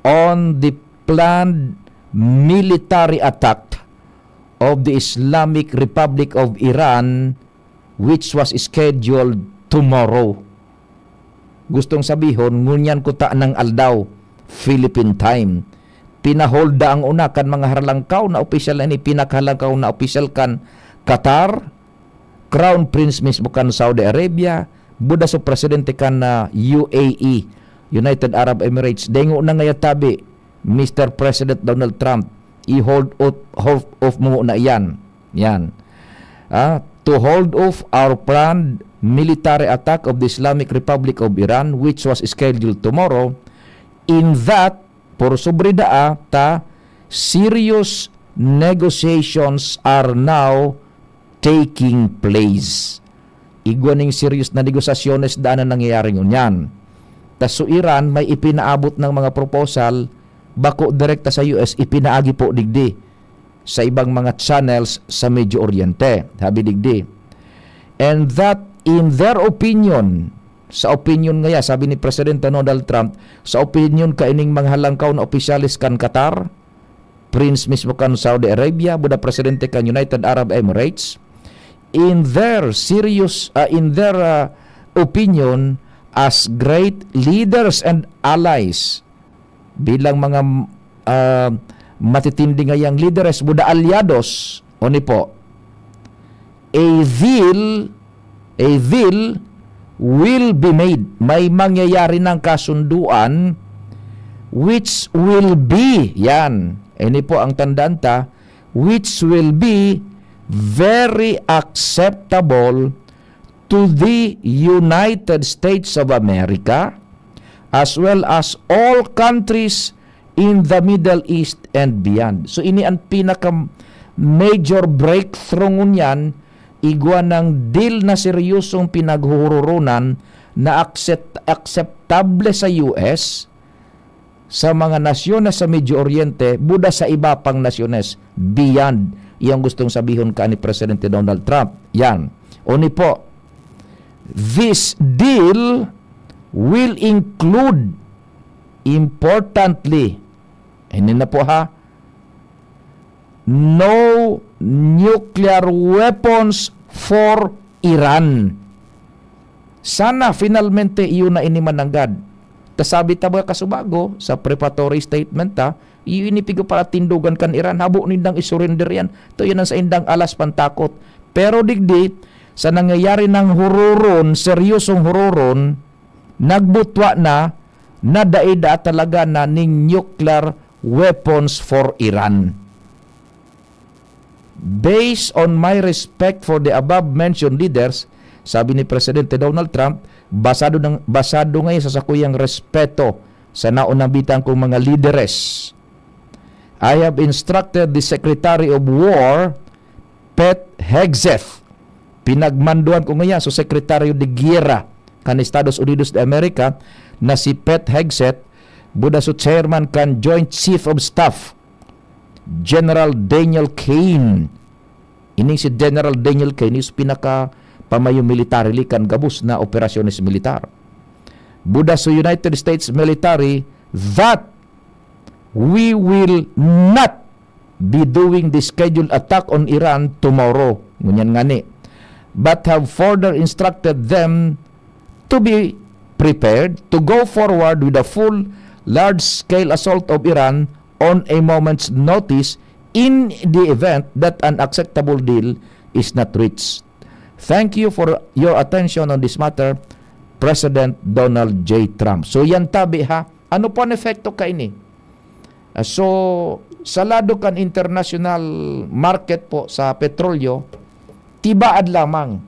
on the planned military attack of the Islamic Republic of Iran, which was scheduled tomorrow. Gustong sabihon, ngunyan kuta ng aldaw, Philippine time. Pinaholda ang una kan mga haralangkaw na opisyal na ini, pinakahalangkaw na opisyal kan Qatar, Crown Prince mismo kan Saudi Arabia, buda so presidente kan, ah, U A E, United Arab Emirates. Dengo na ngaya tabi, Mister President Donald Trump, i-hold off, hold off mo na iyan. Yan. Ah, to hold off our planned military attack of the Islamic Republic of Iran, which was scheduled tomorrow, in that, por sobre daa ta, serious negotiations are now taking place. Igwa ning serious na negosasyones daan na nangyayari ngunyan. Ta so Iran may ipinaabot ng mga proposal, bako direkta sa U S, ipinaagi po digdi sa ibang mga channels sa Medio Oriente. Sabi digdi, and that in their opinion, sa opinion ngaya, sabi ni Presidente Donald Trump, sa opinion kaining mga halangkaw na opisyales kan Qatar, Prince mismo kan Saudi Arabia, buda presidente kan United Arab Emirates, in their serious, ah, in their, ah, opinion, as great leaders and allies, bilang mga, ah, matitinding ngayang lideres, buda alyados, oni po, a deal, a deal will be made. May mangyayari ng kasunduan which will be, yan, ini po ang tandaan ta, which will be very acceptable to the United States of America as well as all countries in the Middle East and beyond. So, ini ang pinaka major breakthrough ngunyan, igwa ng deal na seryosong pinaghuroronan na accept-, akseptable sa U S, sa mga nasyones sa Medio Oriente, buda sa iba pang nasyones, beyond. Iyang gustong sabihon ka ni Presidente Donald Trump. Yan. Oni po, this deal will include, importantly, ini na po ha, no nuclear weapons for Iran. Sana finalmente iyo na ini mananggad. Ta sabi ta ba kasubago sa preparatory statement ta, iyo ini pigo para tindogan kan Iran, habo nindang isurrender yan. To yan ang saindang alas pantakot. Pero digdi, sa nangyayari ng huroron, seryosong huroron, nagbutwa na na dai daa talaga na ning nuclear weapons for Iran. Based on my respect for the above-mentioned leaders, sabi ni Presidente Donald Trump, basado, ng, basado ngayon sa sakuyang respeto sa naunambitan kong mga lideres. I have instructed the Secretary of War, Pete Hegseth. Pinagmanduan ko ngayon sa Sekretaryo de Guerra kan Estados Unidos de America na si Pete Hegseth, buda so chairman kan Joint Chief of Staff, General Daniel Caine. Ini si General Daniel Caine is pinaka pamayo militarily kan gabos na operasyones militar. Buda sa United States military that we will not be doing the scheduled attack on Iran tomorrow, ngunyan ngani, but have further instructed them to be prepared to go forward with a full large-scale assault of Iran on a moment's notice in the event that an acceptable deal is not reached. Thank you for your attention on this matter, President Donald J. Trump. So yan tabi ha, ano po an epekto kaini? Ah, so, sa lado kan international market po sa petrolyo, tibaad lamang.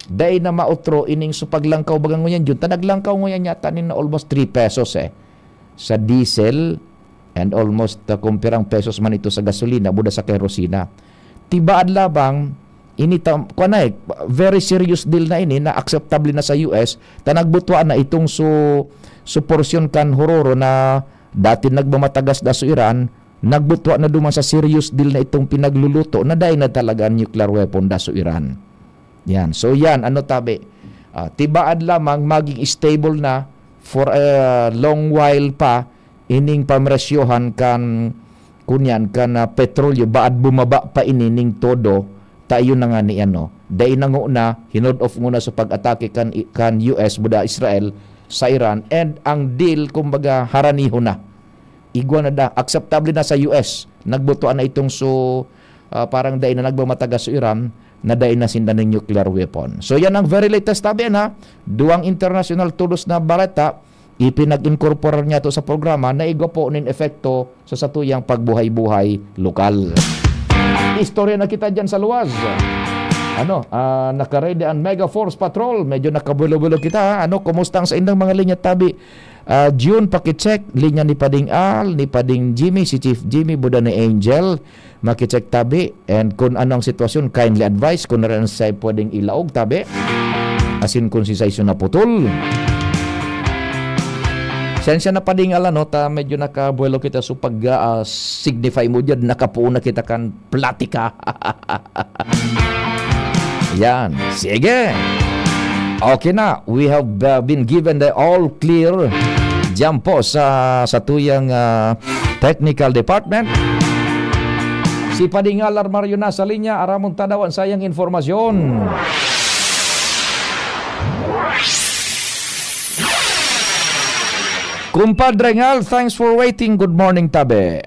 Dai na maotro ining so paglangkaw baga ngunyan jud. Ta naglangkaw ngunyan yata nin almost three pesos eh. Sa diesel and almost uh, kumpirang pesos man ito sa gasolina, buda sa kerosina. Tibaad lamang, ini ta, kuwan na eh, very serious deal na ini na acceptable na sa U S. Ta nagbutwa na itong so, so porsyon kan hororo na dati nagmamatagas da so Iran, nagbutwa na duman sa serious deal na itong pinagluluto na dai na talaga nuclear weapon da so Iran. Yan. So yan, ano tabi? Ah, tibaad lamang maging stable na for a long while pa ining pamresyohan kan kunyan kan ah, petrolyo baad bumaba pa ini ning todo ta iyo na nga ni ano. Dai na nguna, hinod off nguna sa pag-atake kan, kan U S buda Israel sa Iran and ang deal kumbaga haraniho na. Igwa na da, acceptable na sa U S. Nagbutuan na itong so ah, parang dai na nagmamatagas so Iran na dai na sinda ning nuclear weapon. So yan ang very latest tabi na duwang international todos na bareta ipinag-incorporar niya to sa programa na igwa po nin epekto sa satuyang pagbuhay-buhay lokal. Istorya na kita dyan sa luwas. Ano, ah, nakaready ang Mega Force Patrol. Medyo nakabulo-bulo kita. Ha? Ano, kumusta ang sa indang mga linya tabi? Ah, June, pakicheck. Linya ni Pading Al, ni Pading Jimmy, si Chief Jimmy, buda ni Angel. Makicheck tabi. And kung ano ang sitwasyon, kindly advise kung na rin siya pwedeng ilaog tabi. Asin kung si Saiso naputol. Sensya na Pading Al, ano, ta medyo nakabuelo kita so pag ah, signify mo dyan, nakapuon na kita kan platika. Yan. Sige. Okay na. We have uh, been given the all clear dyan po sa, sa tuyang uh, technical department. Si Pading Al Armario na sa linya. Aramon tadawan sayang informasyon. Kumpadre Ngal, thanks for waiting. Good morning, tabi.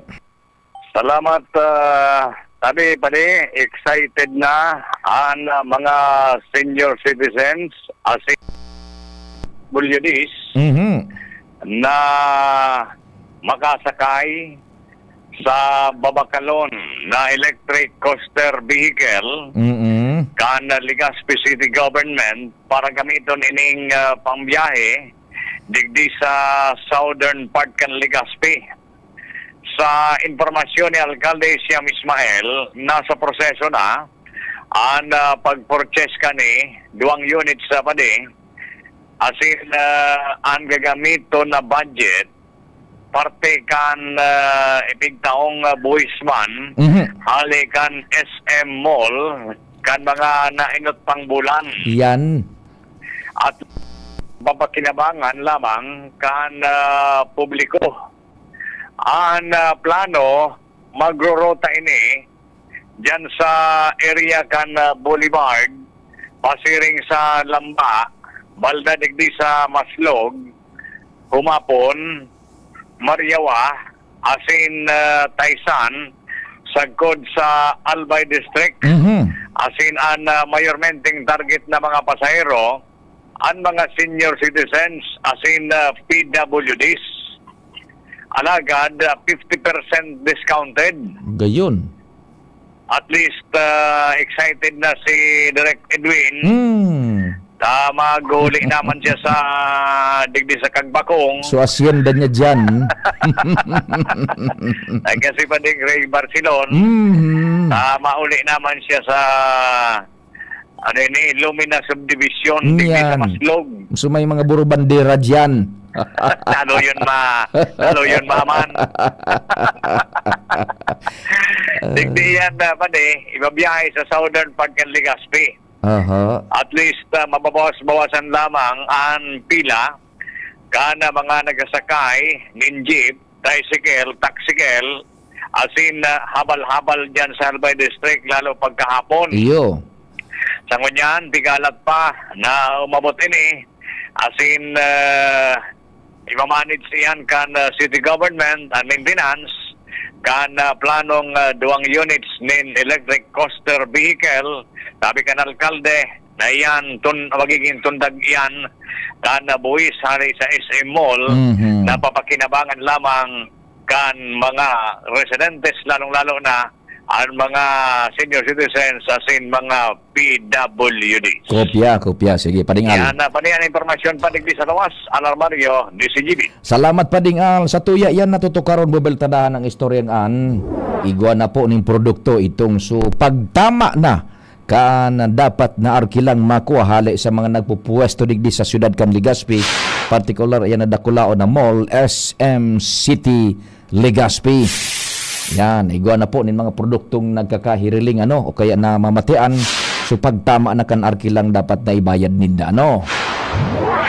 Salamat, ah, tabi, padi. Excited na ang ah, mga senior citizens, as in W Ds, Mhm. na makasakay sa babakalon na electric coaster vehicle Mm-mm. kan Legazpi City Government para gamiton ining ah, pangbiyahe digdi sa southern part kan Legazpi. Sa impormasyon ni Alkalde Siam Ismael, nasa proseso na an ah, pag-purchase kani duwang units sa padi, asin ah, an gagamiton na budget parte kan ah, ipigtaong ah, buhisman Mhm. hali kan S M Mall kan mga nainot pang bulan. Yan. At papakinabangan lamang kan ah, publiko. An ah, plano, magrorota ini diyan sa area kan ah, Boulevard, pasiring sa Lamba, balda digdi sa Maslog, humapon, Mariawa, asin ah, Taysan, sagkod sa Albay District. Mhm. Asin an ah, mayormenteng target na mga pasahero, an mga senior citizens, asin ah, P W Ds. Alagad, ah, fifty percent discounted. Gayon. At least, ah, excited na si Direk Edwin. Hmm. Ta mag-uli naman siya sa digdi sa Kagbakong. So, asyenda niya dyan. Ay, kasi pa ding Ray Barcelon. Mhm. Ta mauli naman siya sa, ano ini, Lumina Subdivision, digdi sa Yan. Maslog. So, may mga buro bandera dyan. Lalo yun ma-, lalo yun maman. Digdi yan dapat eh, ibabiyahe sa southern part ng Legazpi. Aha. At least, ah, mababawas-bawasan lamang an pila kan, ah, mga nagsasakay nin jeep, tricycle, taxicyle, asin, ah, habal-habal diyan sa Albay District, lalo pagkahapon. Iyo. Sa ngunyan, pigalat pa na umabot ini, asin, ah, imamanage iyan kan, ah, city government, ah, maintenance, kan, ah, planong, ah, duwang units nin electric coaster vehicle, tabi kan alkalde, na iyan tun-, magiging tundag iyan kan, ah, buwis hali sa S M Mall, Mhm. na papakinabangan lamang kan mga residentes, lalong-lalo na ang mga senior citizens asin mga P W Ds. Kopya, kopya. Sige, Pading Al. Yan, ah, pati ang impormasyon, padigdi sa lawas, Alarmario, D C G B. Salamat, Pading Al. Sa tuya yan, natutukaron, bubeltadahan ang istoryang an. Igwa na po ning produkto itong su-, pagtama na kan dapat na arkilang makua hale sa mga nagpupuwesto digdi sa siyudad kan Legazpi, partikular iyan na dakulaon na mall, S M City Legazpi. Yan, igwa na po nin mga produktong nagkakahiriling, ano, o kaya namamatian. So, pagtama na kan arkilang dapat na ibayad ninda, ano?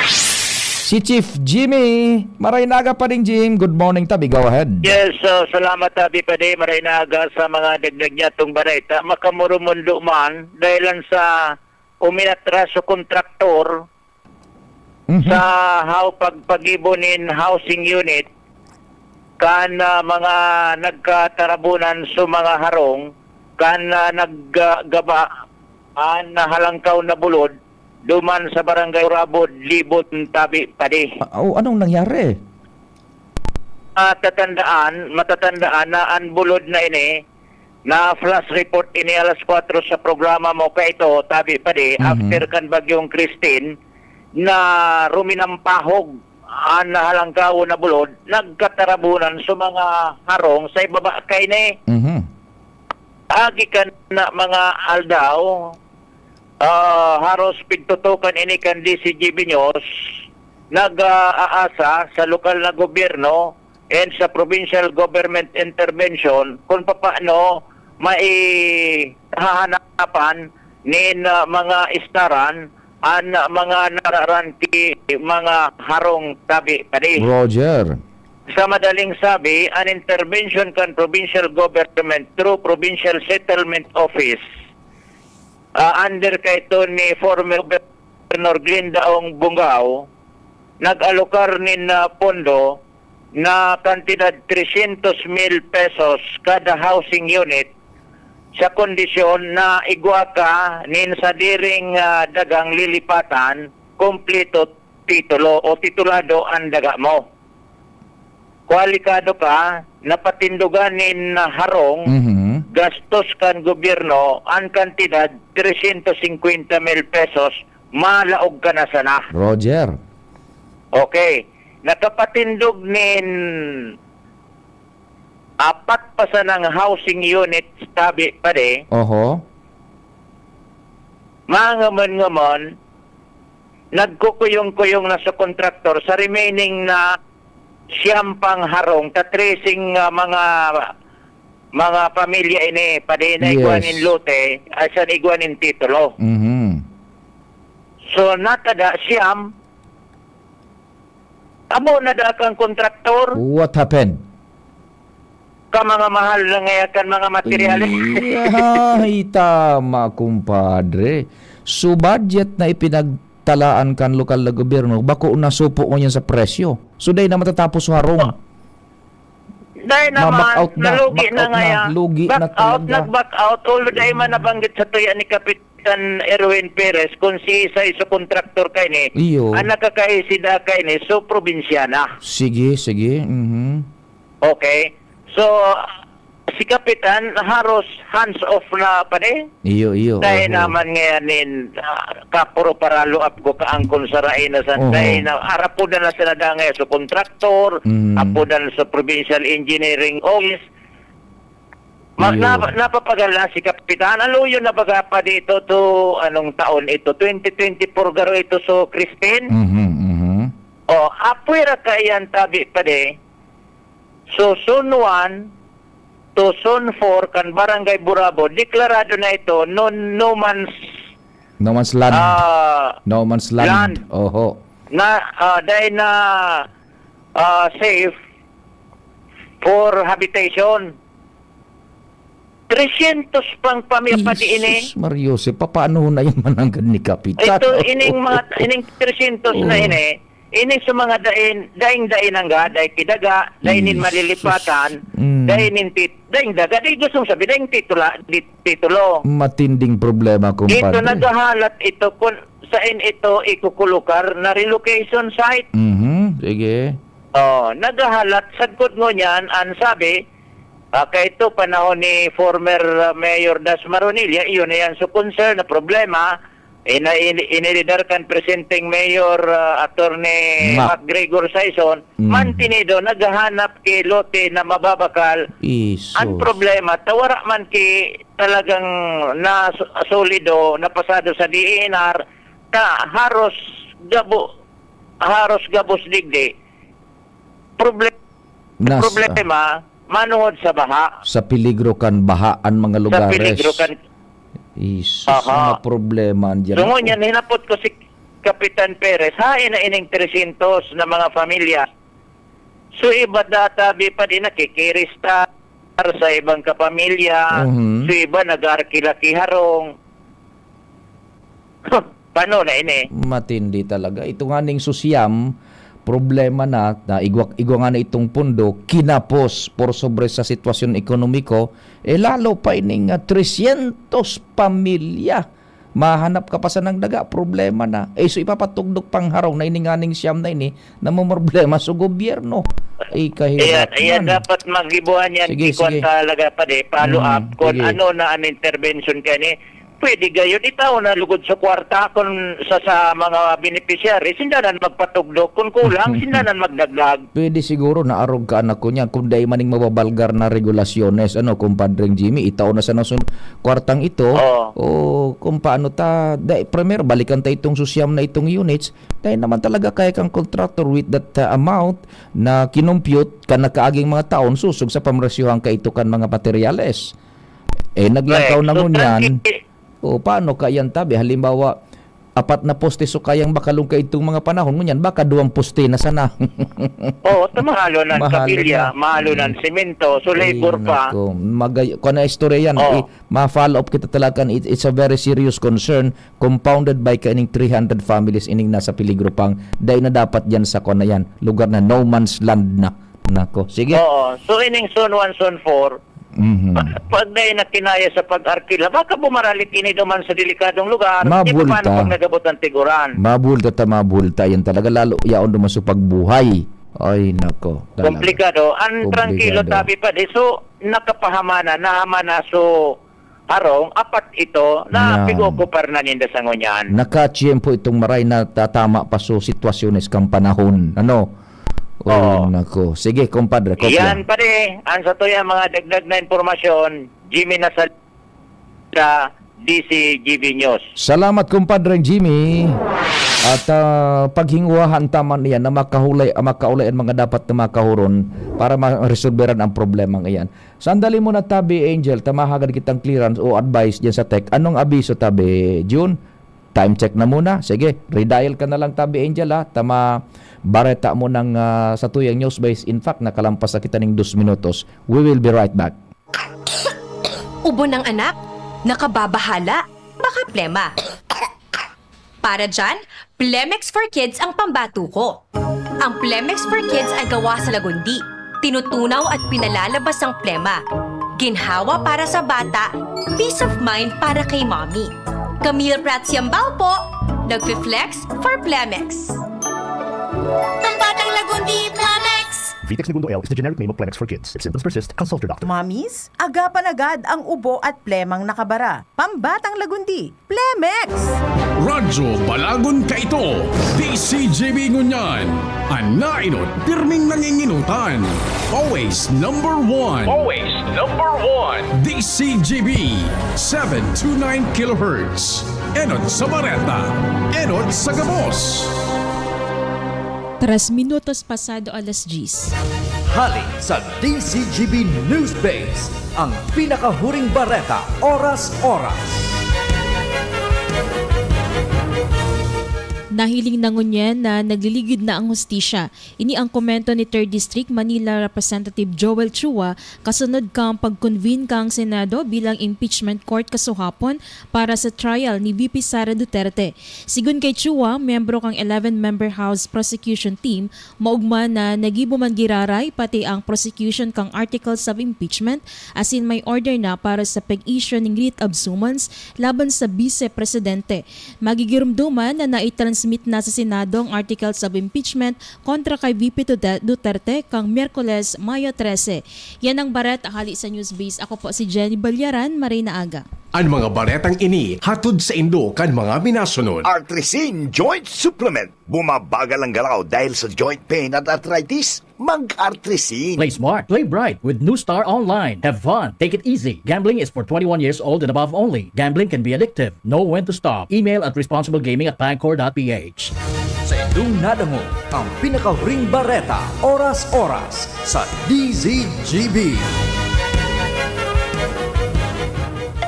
Si Chief Jimmy, maray na aga pa ding Jim. Good morning, tabi. Go ahead. Yes, uh, salamat, Tabi Padi. Maray na aga sa mga dagdag niya tong bareta. Makamurumundo man, dahil lang sa uminatraso kontraktor Mhm. sa how pagpagibo nin housing unit kan, ah, mga nagkatarabunan sa mga harong kan, ah, naggaba an halangkaw na bulod duman sa Barangay Urabod, Libon, Tabi, Padi. Ah, oh, anong nangyari? Matatandaan, matatandaan na an bulod na ini, na-flash report ini alas kwatro sa programa mo kaito, Tabi Padi, Mhm. after kan Bagyong Christine, na ruminampahog an halangkaw na bulod, nagkatarabunan sa mga harong sa ibaba kaini. Mhm. Agi kan na mga aldaw, ah, haros pigtutukan ini kan D C G B News, nag-aasa sa lokal na gobyerno and sa provincial government intervention kung papaano maihahanapan nin, ah, mga istaran an mga nararan ki mga harong, Tabi Padi. Roger. Sa madaling sabi, an intervention kan provincial government through Provincial Settlement Office, ah, under kaito ni former Governor Glenn Daong Bongao, nag-alokar nin, ah, pondo na kantidad trescientos mil pesos kada housing unit sa kondisyon na igwa ka nin sadiring, ah, dagang lilipatan, kumpleto titulo o titulado an daga mo. Kwalipikado ka, napatindogan nin harong, Mhm. gastos kan gobyerno, an kantidad trescientos cincuenta mil pesos, malaog ka na sana. Roger. Okay. Nakapatindog nin apat pa sanang housing units, Tabi Padi. Oho. Mangaman-ngaman, nagkukuyong-kuyong na sa kontraktor sa remaining na siyam pang harong, ta tracing, ah, mga, mga pamilya ini, Padi, na igwa Yes. nin lote, asin igwa nin titulo. Mhm. So, natada siyam, amo na da kan kontraktor. What happened? Ka mga mahal na ngaya kan mga materyales. Ay, tama, kumpadre. So, budget na ipinagtalaan kan lokal na gobyerno, bako na supo ngunyan sa presyo. So, dai na matatapos harong. Dai naman, Ma-back out na, nalugi back na out na, ngaya. Lugi na Back out, talaga. Nag-back out. Although dai man nabanggit sa tuya ni Kapitan Erwin Perez kung si isa iso kontraktor kaini, Iyo. Ang nakakaisi da kaini, so, probinsyana. Sige, sige. Mhm. Okay. So, si Kapitan, haros hands off na, Padi. Iyo, iyo. Dai Oho. naman ngayanin, ah, kapuro paraluap ko kaangkon sa Raina Santa. Oho. Dai na, arapudan na sana da ngayon sa kontraktor, Mm. apudan sa Provincial Engineering Office. Ma-, Iyo. na-, napapagal na si Kapitan. Aluyon na baga pa dito to, anong taon ito? Twenty twenty-four garo ito, so, Christine? Mhm, mhm. O, apwera ka iyan, Tabi Padi. So, zone one to zone four kan Barangay Burabo, deklarado na ito no, no man's No man's land. Ah, No man's land. Land. Oho. Na, ah, dahil na, ah, safe for habitation. Tresyentos pang pamilya pa di ini. Jesus Maria Jose, papaano na yung mananggad ni Kapitan? Ito, ining mga, ining tresyentos na Oh. ini, ining sa mga dain, daing-dain ang ga, dai kidaga, dai nin Jesus. malilipatan, Mm. dai nin tit-, daing daga, dai gustong sabi, daing titula, di, titulo. Matinding problema, Ito, kumpadre. naghahalat ito kung saan ito ikukulukar na relocation site. Mhm, sige. Oh, naghahalat, sagkod ngunyan, ang sabi, ah, kaito panahon ni former, ah, Mayor Das Maronilla, iyon na yan. So, concern na problema, ina-, in-, inilidar kan presenting Mayor, ah, Attorney Mac. MacGregor Sison, Mm. mantinido, naghahanap ki lote na mababakal. Isus. Ang problema, ta wara man ki talagang na solido, napasado sa D E N R, ta haros gabo, haros gabos digdi. Proble-, Nas-, problema, manungod sa baha. Sa peligro kan baha an mga Sa lugares. peligro kan Isus, Aha. mga problema diyan. So, ngunyan, hinapot ko si Kapitan Perez, hain na ining tresyentos na mga pamilya. So, iba data, bi pa din nakikiristar sa ibang kapamilya. Mhm. So, iba nag-aarkila ki harong. Paano na ini? Matindi talaga. Ito nga ning susyam, problema na, na igwa, igwa nga na itong pundo, kinapos por sobre sa sitwasyon ekonomiko, eh, lalo pa ining, ah, tresyentos pamilya. Mahanap ka pa sa nagdaga, problema na. Eh, so ipapatugdok pang harong na ini nga ning siyam na ini, namomroblema sa gobyerno. Ay, kahirap Ayan, ayan, man. dapat magibuhan yan, Sige, Kikon, sige. talaga pa di, follow Mm, up kung sige. ano na ang intervention kani. Pwede gayon, itaw na lugod sa kwarta kung sa, sa mga beneficiary, sinda na magpatugdok. Kung kulang, sinda na magdagdag. Pwede siguro na arog ka, anak ko niya, kung dai maning mababalgar na regulasyones, ano, kumpadreng Jimmy, itaw na sa nasun-, kwartang ito, Oo. o kung paano ta, dai, primer, balikan ta itong susyam na itong units, dahil naman talaga kaya kang contractor with that, uh, amount na kinompute kan nakaaging mga taon, susog sa pamresyuhan ka ito kan mga materyales. Eh, naglangkaw Correct. na So, ngunyan, trans- o, paano ka yan, tabi? Halimbawa, apat na poste so kayang bakalon ka itong mga panahon, ngunyan, baka duwang poste na sana. Oo, ta mahalo na ang Mahalo kabilya, na. mahalo na ang Hmm. semento, so Ay, labor pa. nako. Magay-, kung ano istorya yan, Oh. i-, ma-follow up kita talaga. It, it's a very serious concern, compounded by kaining three hundred families ining nasa peligro pang. Dai na dapat dyan sa kung ano yan, lugar na no man's land na. Nako, sige. Oo. So, ining zone one, zone four, Mhm. pa-, pag dai na kinaya sa pag-arkila, baka bumaralit ini duman sa delikadong lugar. Di Mabulta. paano pag nagabot ang tiguran? Mabulta ta, mabulta. Yan talaga, lalo yaon duman sa pagbuhay. Ay, nako, talaga. Komplikado. Ang Komplikado. trangkilo, tabi pa, di, so, nakapahama na, nahama na, so, harong, apat ito, na Yan. pig-ookupar na ninda sa ngunyan. Nakatiyempo itong maray na tatama pa sa sitwasyones kang panahon. Ano? Oh, Oo. nako. Sige, kumpadre, kopya. Yan, pare. Ang sa tuya, mga dagdag na impormasyon, Jimmy Nasal sa D C G B News. Salamat, kumpadre Jimmy. At, ah, paghinguhahan taman iyan na makahulay, makaulay ang mga dapat na makahuron para ma-resolveran ang problemang iyan. Sandali muna, Tabi Angel, ta mahagad kitang clearance o advice diyan sa tech. Anong abiso, Tabi June? Time check na muna. Sige, redial ka na lang, Tabi Angel, ha. Ta mabareta mo ng, ah, sa tuyang news base. In fact, nakalampas na kita ning dos minutos. We will be right back. Ubo ng anak? Nakababahala? Baka plema. Para dyan, Plemex for Kids ang pambatuko. Ang Plemex for Kids ay gawa sa lagundi. Tinutunaw at pinalalabas ang plema. Ginhawa para sa bata, peace of mind para kay mommy. Camille Prats Yambao po, nagfi-flex for Plemex. Pambatang Lagundi, Plemex! Vitex Negundo L is the generic name of Plemex for Kids. If symptoms persist, consult your doctor. Mommies, agapan agad ang ubo at plemang nakabara. Pambatang Lagundi, Plemex! Radyo Balagon Kaito, D C G B ngunyan. An nainot, pirming nanginginutan. Always number one. Always number one. D C G B, seven two nine kilohertz. Enot sa bareta, enot sa gabos. Tres minutos pasado alas diyes. Hali sa D C G B News Base, ang pinakahuring bareta, oras-oras. Nahiling na ngunyan na nagliligid na ang hustisya. Ini ang komento ni Third District Manila Representative Joel Chua kasunod kan pag-convene kan Senado bilang impeachment court kasuhapon para sa trial ni V P Sara Duterte. Sigon kay Chua, miyembro kan eleven-member House Prosecution Team, maogma na nagibo man giraray pati ang prosecution kan articles of impeachment asin may order na para sa pag-issue nin writ of summons laban sa Bise Presidente. Magigiromdoman na naitransmit na sa Senado ang articles of impeachment kontra kay V P Dute-, Duterte kan Miyerkules, Mayo trese. Yan ang bareta hali sa Newsbase. Ako po si Jenny Balyaran. Maray na aga. Ang mga baretang ini hatod saindo kan mga minasunod. Artrisin Joint Supplement. Bumabagal ang galaw dahil sa joint pain at arthritis. Mag-Artrisin. Play smart, play bright with New Star Online. Have fun, take it easy. Gambling is for twenty-one years old and above only. Gambling can be addictive. Know when to stop. Email at responsiblegaming at pagcor dot p h. Sa indong nadangog ang pinakahuring bareta, oras-oras sa D Z G B.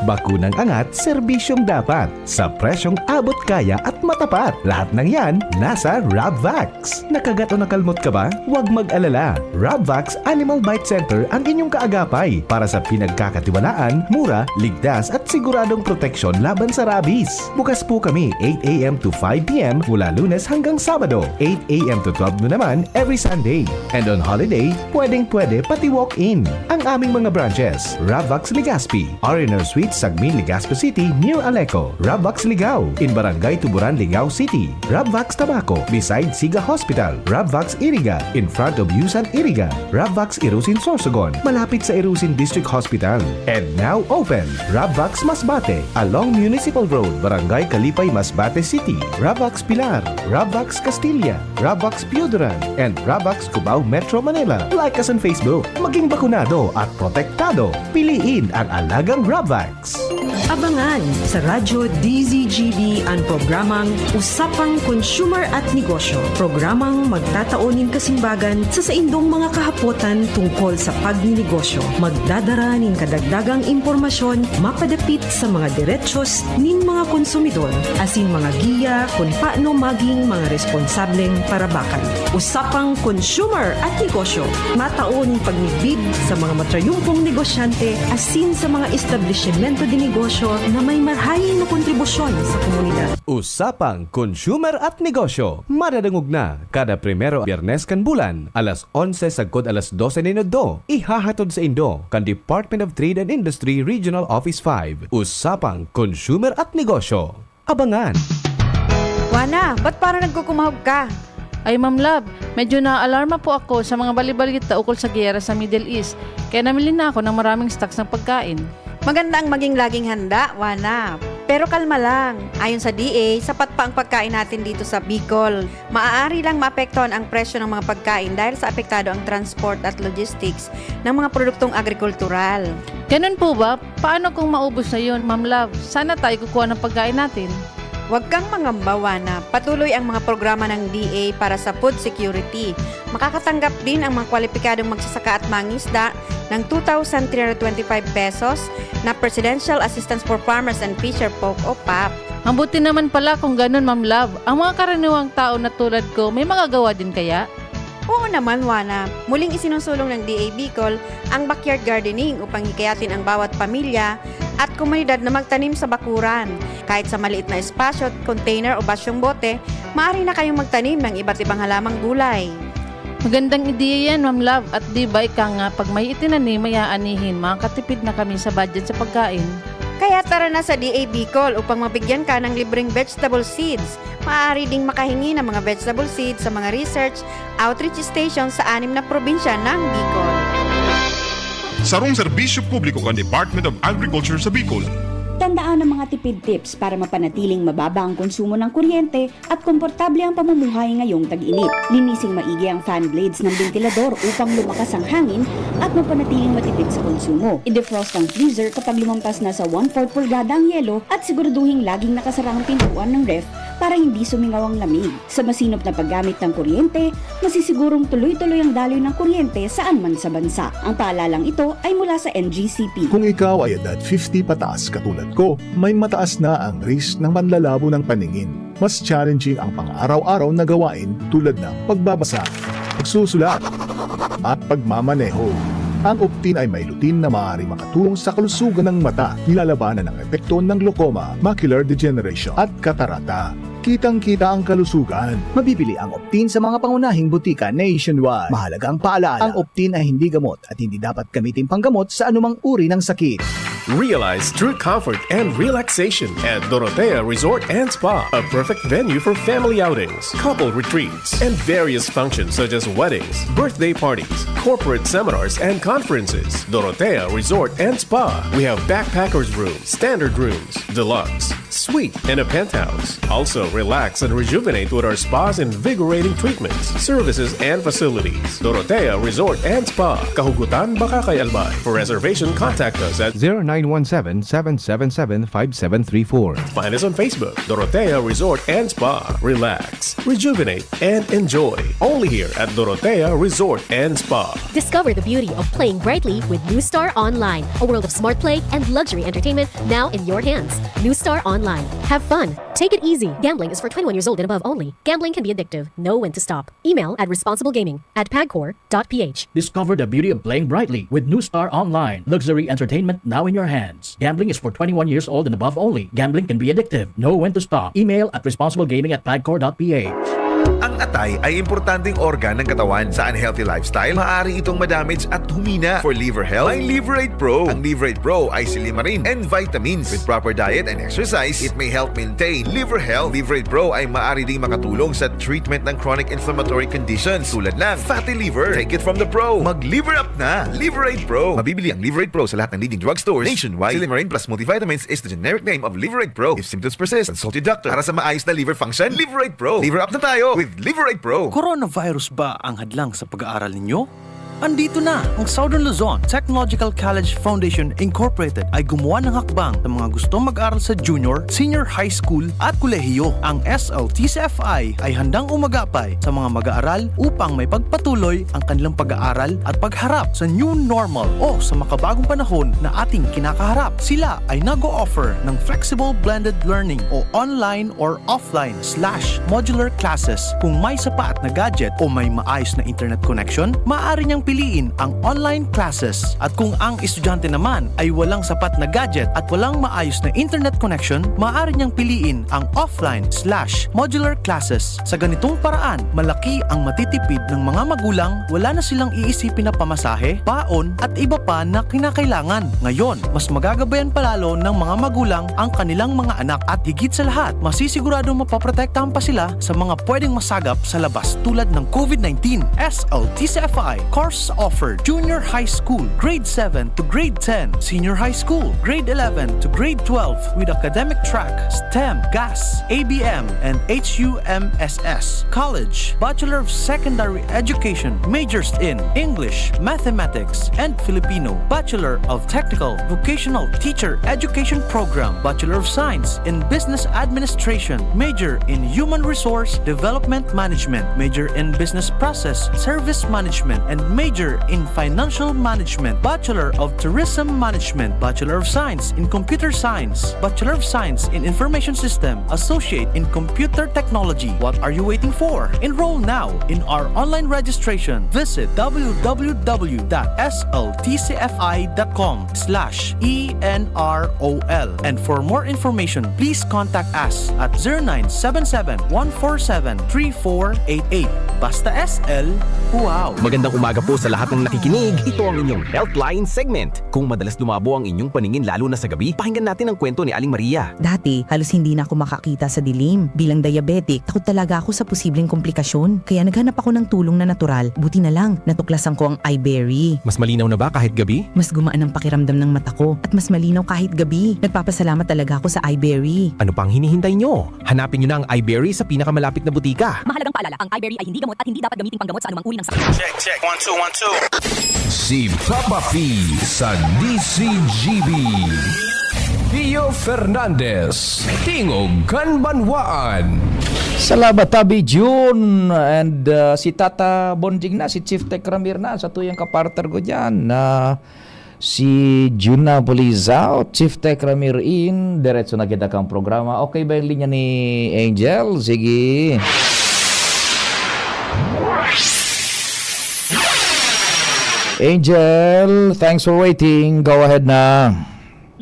Bakunang angat, serbisyong dapat, sa presyong abot kaya at matapat. Lahat ng yan, nasa Rabvax. Nakagat o nakalmot ka ba? Huwag mag-alala. Rabvax Animal Bite Center ang inyong kaagapay para sa pinagkakatiwalaan, mura, ligtas at siguradong proteksyon laban sa rabies. Bukas po kami eight a m to five p m mula Lunes hanggang Sabado, eight a m to twelve noon naman every Sunday. And on holiday, pwedeng-pwede pati walk-in. Ang aming mga branches, Rabvax Legazpi, R and R Suite, Sagmin, Legazpi City, near Aleco, Rabvax Ligao, in Barangay Tuburan, Ligao City, Rabvax Tabaco, beside Siga Hospital, Rabvax Iriga, in front of Yusan Iriga, Rabvax Irusin Sorsogon, malapit sa Irusin District Hospital. And now open, Rabvax Masbate, along Municipal Road, Barangay Kalipay, Masbate City, Rabvax Pilar, Rabvax Castilla, Rabvax Pioduran, and Rabvax Cubao, Metro Manila. Like us on Facebook. Maging bakunado at protektado. Piliin ang alagang Rabvax. Abangan sa Radyo D Z G B an programang Usapang Konsumer at Negosyo, programang magtatao nin kasimbagan sa saindong mga kahapotan tungkol sa pagninegosyo. Magdadara nin kadagdagang impormasyon mapadapit sa mga derechos nin mga konsumidor asin mga giya kun paano maging mga responsableng parabakan. Usapang Konsumer at Negosyo, matao nin pagmidbid sa mga matrayumpong negosyante asin sa mga establisimento de negosyo na may marahay na kontribusyon sa komunidad. Usapang Konsumer at Negosyo, madadangog na kada primero Biyernes kan bulan, alas onse sagkod alas dose nin udto. Ihahatod saindo kan Department of Trade and Industry Regional Office five. Usapang Konsumer at Negosyo. Abangan! Juana, ba't parang nagkukumahog ka? Ay, Ma'am Love, medyo naaalarma po ako sa mga bali-balita ukol sa giyera sa Middle East, kaya namili na ako ng maraming stocks ng pagkain. Maganda ang maging laging handa, Juana. Pero kalma lang. Ayon sa D A, sapat pa ang pagkain natin dito sa Bicol. Maaari lang maapektuhan ang presyo ng mga pagkain dahil sa apektado ang transport at logistics ng mga produktong agrikultural. Ganun po ba? Paano kung maubos na yun, Ma'am Love? Saan na tayo kukuha ng pagkain natin? Huwag kang mangamba, Juana. Patuloy ang mga programa ng D A para sa food security. Makakatanggap din ang mga kwalipikadong magsasaka at mangisda ng two thousand three hundred twenty-five pesos na Presidential Assistance for Farmers and Fisher Folk o pap. Mabuti naman pala kung ganun, Ma'am Love. Ang mga karaniwang tao na tulad ko, may magagawa din kaya? Oo naman, Juana. Muling isinusulong ng D A Bicol ang backyard gardening upang hikayatin ang bawat pamilya at komunidad na magtanim sa bakuran, kahit sa maliit na espasyo, container o basyong bote, maaari na kayong magtanim ng iba't ibang halamang gulay. Magandang ideya yan, Ma'am Love. At di ba ika nga, pag may itinanim, may aanihin, makakatipid na kami sa budget sa pagkain. Kaya tara na sa D A Bicol upang mabigyan ka ng libreng vegetable seeds. Maaari ding makahingi ng mga vegetable seeds sa mga research outreach station sa anim na probinsya ng Bicol. Sarong serbisyo publiko kan Department of Agriculture sa Bicol. Tandaan ang mga tipid tips para mapanatiling mababa ang konsumo ng kuryente at komportable ang pamumuhay ngayong tag-init. Linising maigi ang fan blades ng bentilador upang lumakas ang hangin at mapanatiling matipid sa konsumo. I-defrost ang freezer kapag lumampas na sa one-fourth pulgada ang yelo at siguraduhing laging nakasara ang pintuan ng ref para hindi sumingaw ang lamig. Sa masinop na paggamit ng kuryente, masisigurong tuloy-tuloy ang daloy ng kuryente saan man sa bansa. Ang paalalang ito ay mula sa N G C P. Kung ikaw ay edad fifty pataas katulad ko, may mataas na ang risk ng panlalabo ng paningin. Mas challenging ang pang-araw-araw na gawain tulad ng pagbabasa, pagsusulat, at pagmamaneho. Ang Optin ay may lutein na maaari makatulong sa kalusugan ng mata, nilalabanan ang epekto ng glaucoma, macular degeneration, at katarata. Kitang-kita ang kalusugan. Mabibili ang Optin sa mga pangunahing butika nationwide. Mahalagang paalala, ang Optin ay hindi gamot at hindi dapat gamitin panggamot sa anumang uri ng sakit. Realize true comfort and relaxation at Dorotea Resort and Spa, a perfect venue for family outings, couple retreats, and various functions such as weddings, birthday parties, corporate seminars, and conferences. Dorotea Resort and Spa. We have backpackers room, standard rooms, deluxe, suite, and a penthouse. Also, relax and rejuvenate with our spa's invigorating treatments, services, and facilities. Dorotea Resort and Spa, Kahugutan, Bacacay, Albay. For reservation, contact us at zero nine one seven, seven seven seven, five seven three four. Find us on Facebook, Dorotea Resort and Spa. Relax, rejuvenate, and enjoy. Only here at Dorotea Resort and Spa. Discover the beauty of playing brightly with New Star Online, a world of smart play and luxury entertainment now in your hands. New Star Online. Have fun. Take it easy. Gambling is for twenty-one years old and above only. Gambling can be addictive. Know when to stop. Email at responsiblegaming at pagcor.ph. Discover the beauty of playing brightly with New Star Online. Luxury entertainment now in your hands. Gambling is for twenty-one years old and above only. Gambling can be addictive. Know when to stop. Email at responsiblegaming at pagcor.ph. Ang atay ay importanteng organ ng katawan. Sa unhealthy lifestyle, maaari itong madamage at humina. For liver health, may Liver eight Pro. Ang Liver eight Pro ay silimarin and vitamins. With proper diet and exercise, it may help maintain liver health. Liver eight Pro ay maaari ding makatulong sa treatment ng chronic inflammatory conditions tulad ng fatty liver. Take it from the pro. Mag-liver up na. Liver eight Pro. Mabibili ang Liver eight Pro sa lahat ng leading drugstores nationwide. Silimarin plus multivitamins is the generic name of Liver eight Pro. If symptoms persist, consult your doctor para sa maayos na liver function. Liver eight Pro. Liver up na tayo with Liver eight Pro. Coronavirus ba ang hadlang sa pag-aaral ninyo? Andito na! Ang Southern Luzon Technological College Foundation Incorporated ay gumawa ng hakbang sa mga gustong mag-aral sa junior, senior high school at kolehiyo. Ang S L T C F I ay handang umagapay sa mga mag-aaral upang may pagpatuloy ang kanilang pag-aaral at pagharap sa new normal o sa makabagong panahon na ating kinakaharap. Sila ay nag-o-offer ng flexible blended learning o online or offline slash modular classes. Kung may sapat na gadget o may maayos na internet connection, maaari niyang piliin ang online classes. At kung ang estudyante naman ay walang sapat na gadget at walang maayos na internet connection, maaari niyang piliin ang offline slash modular classes. Sa ganitong paraan, malaki ang matitipid ng mga magulang, wala na silang iisipin na pamasahe, baon, at iba pa na kinakailangan. Ngayon, mas magagabayan palalo ng mga magulang ang kanilang mga anak at higit sa lahat, masisiguradong mapoprotektahan pa sila sa mga pwedeng masagap sa labas tulad ng COVID nineteen. S L T C F I, course offered, junior high school, grade seven to grade ten, senior high school, grade eleven to grade twelve with academic track, STEM, GAS, A B M, and H U M S S. College, Bachelor of Secondary Education, majors in English, Mathematics, and Filipino. Bachelor of Technical Vocational Teacher Education Program, Bachelor of Science in Business Administration, major in Human Resource Development Management, major in Business Process Service Management, and major in Financial Management, Bachelor of Tourism Management, Bachelor of Science in Computer Science, Bachelor of Science in Information System, Associate in Computer Technology. What are you waiting for? Enroll now in our online registration. Visit w w w dot s l t c f i dot com slash e n r o l. And for more information, please contact us at zero nine seven seven, one four seven, three four eight eight. Basta S L, wow! Magandang umaga po sa lahat ng nakikinig. Ito ang inyong Healthline segment. Kung madalas lumabo ang inyong paningin lalo na sa gabi, pakinggan natin ang kwento ni Aling Maria. Dati, halos hindi na ako makakita sa dilim. Bilang diabetic, takot talaga ako sa posibleng komplikasyon. Kaya naghanap ako ng tulong na natural. Buti na lang, natuklasan ko ang iBerry. Mas malinaw na ba kahit gabi? Mas gumaan ang pakiramdam ng mata ko at mas malinaw kahit gabi. Nagpapasalamat talaga ako sa iBerry. Ano pang hinihintay nyo? Hanapin nyo na ang iBerry sa pinakamalapit na butika. Mahalagang paalala, ang iBerry ay hindi gamot at hindi dapat gamiting panggamot sa anumang uri ng sakit. Check, check. One, two, one, two. Si Papa P sa D C G B. Pio Fernandez, Tingog kan Banwaan. Salamat, Tabi Jun. And uh, si Tata Bonjing na, si Chief Tech Ramir na, sa tuyang kapartner ko dyan. Uh, Si Jun Napoli South, Chief Tech Ramir in, diretso na kita kang programa. Okay ba yung linya ni Angel? Sige. Angel, thanks for waiting. Go ahead na.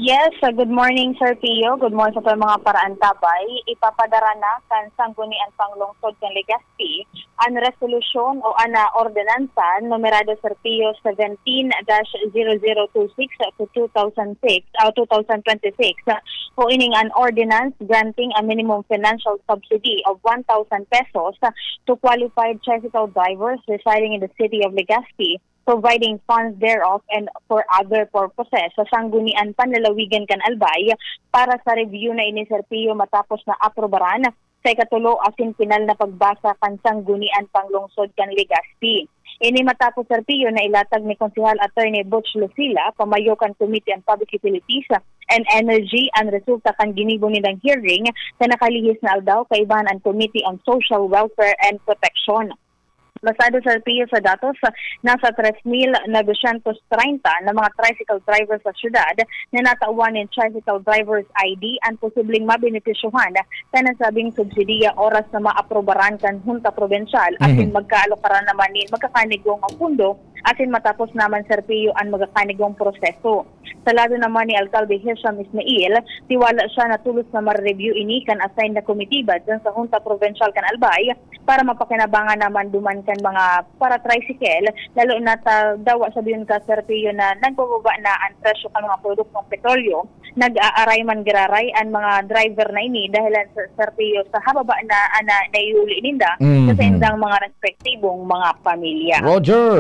Yes, uh, good morning, Sir Pio. Good morning sa mga paraantabay. Ipapadara na kan Sanggunian Panglungsod kan Legazpi an resolusyon o an, ah, ordinansa numerado, Sir Pio, seventeen dash zero zero two six to two thousand six, ah, two thousand twenty-six, ah, o ining an ordinance granting a minimum financial subsidy of one thousand pesos to qualified tricycle drivers residing in the city of Legazpi, providing funds thereof and for other purposes. Sa Sanggunian Panlalawigan kan Albay, para sa review na ini, Sir Pio, matapos na aprobaran sa ikatulo asin pinal na pagbasa kan Sanggunian Panglungsod kan Legazpi. Ini matapos, Sir Pio, na ilatag ni Konsehal Attorney Butch Lucila, pamayo kan Committee on Public Utilities and Energy, an resulta kan ginibo nindang hearing sa nakalihis na aldaw, kaibahan an Committee on Social Welfare and Protection. Basado, Sir Pio, sa datos, nasa tres mil novecientos treinta na mga tricycle driver sa syudad na natawan nin Tricycle Driver's I D an posibleng mabenepisyohan sa nasabing subsidiya oras na maaprobaran kan Hunta Probensyal asin Mhm. magkaalokaran naman nin magkakanigong pundo asin matapos naman, Sir Pio, an magkakanigong proseso. Sa lado naman ni Alkalde Hisham Ismail, tiwala siya na tulos na ma-review ini kan assigned na komitiba dyan sa Hunta Provincial kan Albay para mapakinabangan naman duman kan mga para-tricycle, lalo na ta dawa sa biyon ka, Sir Pio, na nagbababa na an presyo kan mga produktong petrolyo. Nag-aaray man giraray an mga driver na ini dahilan sa, Sir Pio, sa hababa na ana naiuli ninda sa Mhm. saindang mga respektibong mga pamilya. Roger!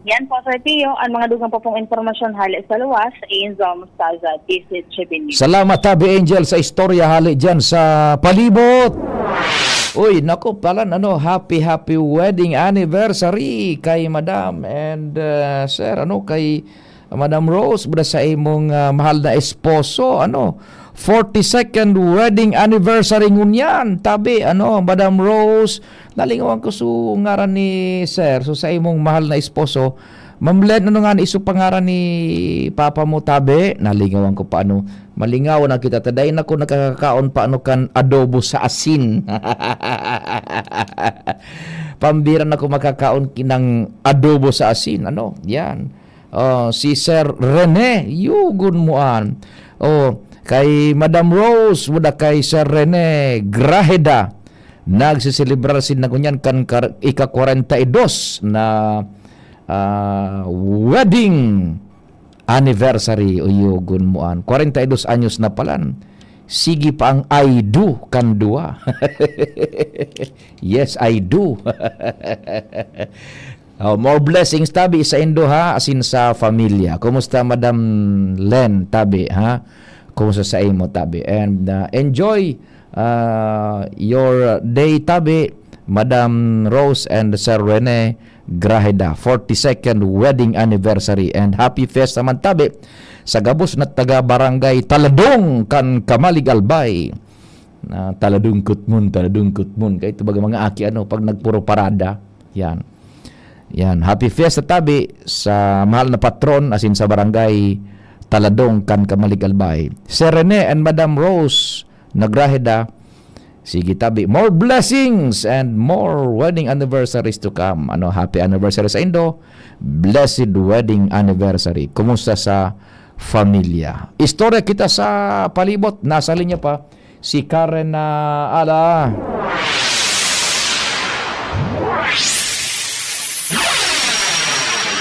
Yan po, Sir Pio, ang mga dugang pa pong impormasyon hali sa luwas, Angel Mostaza, D Z G B News. Salamat, Tabi Angel, sa istorya hali dyan sa palibot. Uy, naku, palan, ano, happy, happy wedding anniversary kay Madam and, uh, Sir, ano, kay Madam Rose, buda sa imong, uh, mahal na esposo, ano, forty-second wedding anniversary ngunyan, Tabi, ano, Madam Rose, nalingawan ko su ngaran ni Sir, so sa imong mahal na esposo, Ma'am Len, ano nga ni iso pangaran ni Papa mo, Tabi? Nalingawan ko pa, ano. Malingaw na kita, ta dai na ko nakakakaon pa, ano, kan adobo sa asin. Pambira na ko makakaon ki-, ng adobo sa asin, ano. Yan. Oh, si Sir Rene, yugon mo an. Oh, kay Madam Rose, buda kay Sir Rene Grajeda. Nagseselebrar sinda ngunyan kan kar-, ika-kwarenta y dos na, ah, wedding anniversary, o yugon mo an. Kwarenta y dos anyos na palan. Sige pa ang I do kan duwa. Yes, I do. Oh, more blessings, Tabi, sa indo, ha, asin sa familia. Kumusta, Madam Len, Tabi, ha? Kumusta sa imo, Tabi? And, uh, enjoy, uh, your day, Tabi, Madam Rose and Sir Rene Grajeda, forty-second wedding anniversary. And happy fiesta man, Tabi, sa gabos na taga Barangay Taladong kan Camalig, Albay. Na Taladong Kutmon, Taladong Kutmon. Kaya ito baga mga aki, ano, pag nagpuro parada, yan. Yan. Happy Fiesta, Tabi, sa mahal na patron, asin sa barangay Taladong kan Camalig, Albay. Sir Rene and Madam Rose Nagraheda, sige, Tabi, more blessings and more wedding anniversaries to come. Ano, happy anniversary sa indo. Blessed wedding anniversary. Kumusta sa familia? Istorya kita sa palibot. Nasa linya pa si Karen na ala.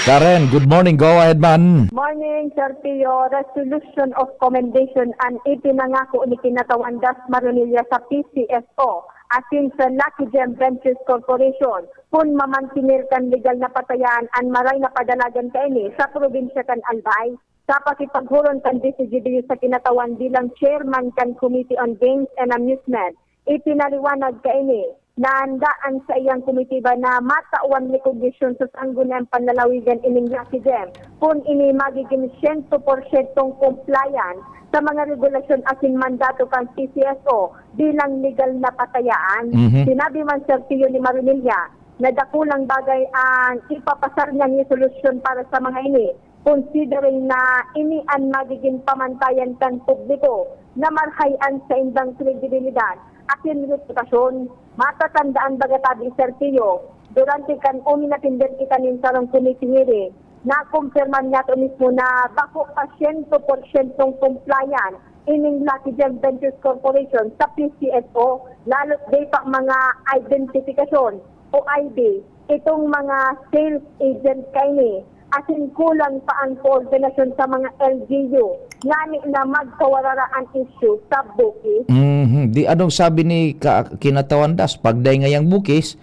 Karen, good morning. Go ahead, man. Morning, Sir Pio. Resolution of commendation an ipinangako ni Kinatawan Das Maronilla sa P C S O asin sa Lucky Gem Ventures Corporation kun mamantener kan legal na patayaan an maray na padalagan kaini sa probinsya kan Albay. Sa pakipaghuron kan D C G B U sa Kinatawan bilang chairman kan Committee on Games and Amusement, ipinaliwanag kaini na handa an saiyang komitiba na matawan rekognisyon sa Sangguniang Panlalawigan ining Lucky Gem kun ini magigin siyento porsyentong compliant sa mga regulasyon asin mandato kan P C S O bilang legal na patayaan. Mhm. Sinabi man, Sir Pio, ni Maronilla na dakulang bagay ang ipapasar niyang resolusyon para sa mga ini, considering na ini an magigin pamantayan kan publiko na marhay an saindang kredibilidad asin reputasyon. Matatandaan baga tabi, Sir Tio, durante kan uminatender kita nin sarong committee hearing, nakumpirma niyato mismo na bako pa siyento porsyentong compliant ining Lucky Gem Ventures Corporation sa P C S O, lalo't di pa mga identifikasyon o I D itong mga sales agent kaini, asin kulang pa ang koordinasyon sa mga L G U, ngani na magkawarara an isyu sa bukis. Mhm. Di anong sabi ni ka-, Kinatawan Das, pagday ngayang bukis,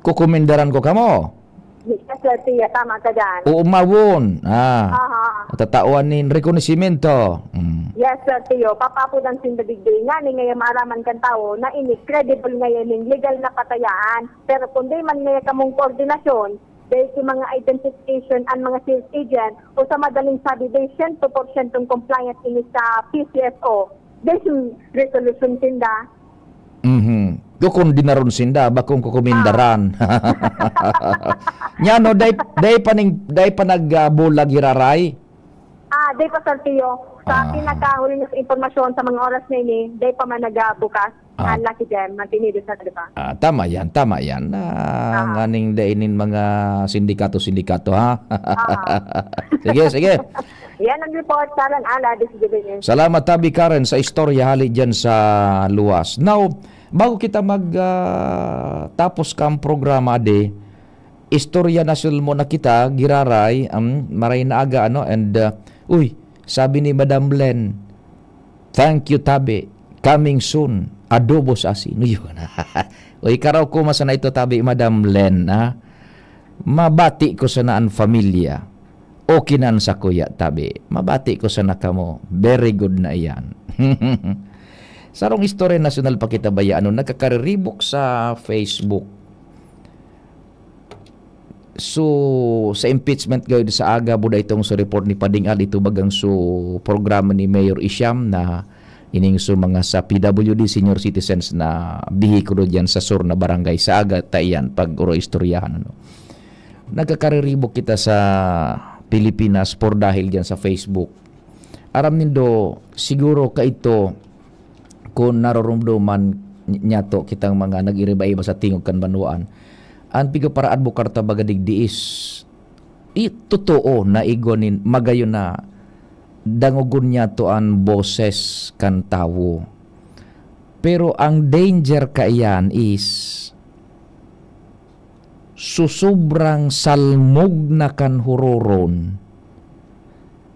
kukumindaran ko kamo. Yes, Sir Tia, tama ka dyan. Oo, mawon. Ah, Aha. Tatawan nin rekonosimento. Mm. Yes, Sir Tio. Papapudan sinda digdi. Ngani ngaya maaraman kan tawo na ini credible ngaya ning legal na patayaan. Pero kung di man ngaya kamong koordinasyon, dahil sa mga identification an mga sales agent, o sa madaling sabi, dahil siyento porsyentong compliant ini sa P C S O, dahil resolution sinda. Mhm. Kukundinaron sinda, bakong kukumindaran. Nya, no, day, day pa ning, day pa nag, ah, bulag, Hiraray? Ah, di pa, Sir Tio. Sa Ah. pinakahuli na impormasyon sa mga oras na ini, di pa man nagbukas Ah. ang Lucky Gem, mantinido sa, di ba? Ah, tama yan, tama yan. Ah, Ah. nganing dai nin mga sindikato-sindikato, ha? Ah. Sige, sige. Yan ang report, Karen Ala, this is Salamat, tabi, Karen, sa istorya hali dyan sa luwas. Now, bago kita mag, ah, tapos kang programa, ade, istorya na sulmo na kita, giraray, um, maray na aga, ano, and, uh, uy, sabi ni Madam Len, "Thank you, tabi. Coming soon, adobo sa asin." Yun. Uy, karaw ko masana ito, tabi, Madam Len, ha? Mabati ko sana an familia. Okay na an sakuya, tabi. Mabati ko sana kamo. Very good na iyan. Sarong istorya nasyonal pa kita baya, ano, nagkakariribok sa Facebook. So, sa impeachment gayod sa aga, buda itong sa report ni Pading Al, ito bagang so programa ni Mayor Isham na ining so mga sa P W D, senior citizens na bihikulo diyan sa sur na barangay. Sa aga ta iyan, pag uro istoryahan, ano. Nagkakariribok kita sa Pilipinas por dahil diyan sa Facebook. Aram nindo, siguro kaito, kun naroromdoman ny-, nyato kitang mga nag-iriba-iba sa tingog kan banwaan, an pigaparaadbokar ta baga digdi is, i-, totoo na igwa nin magayon na dangogon nyato an boses kan tawo. Pero ang danger kaiyan is, susubrang salmog na kan huroron,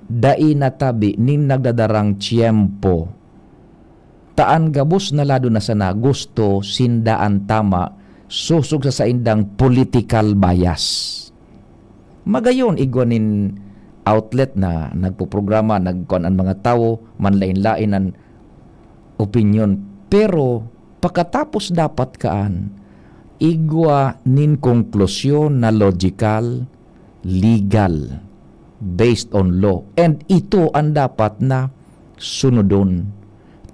dai na tabi nin nagdadarang tiyempo, ta an gabos na lado na sana gusto sinda an tama sosog sa saindang political bias. Magayon, igwa nin outlet na nagpoprograma, nagkuan an mga tawo, manlaen-laen an opinyon. Pero pakatapos dapat kaan, igwa nin konklusyon na logical, legal, based on law. And ito ang dapat na sunodon.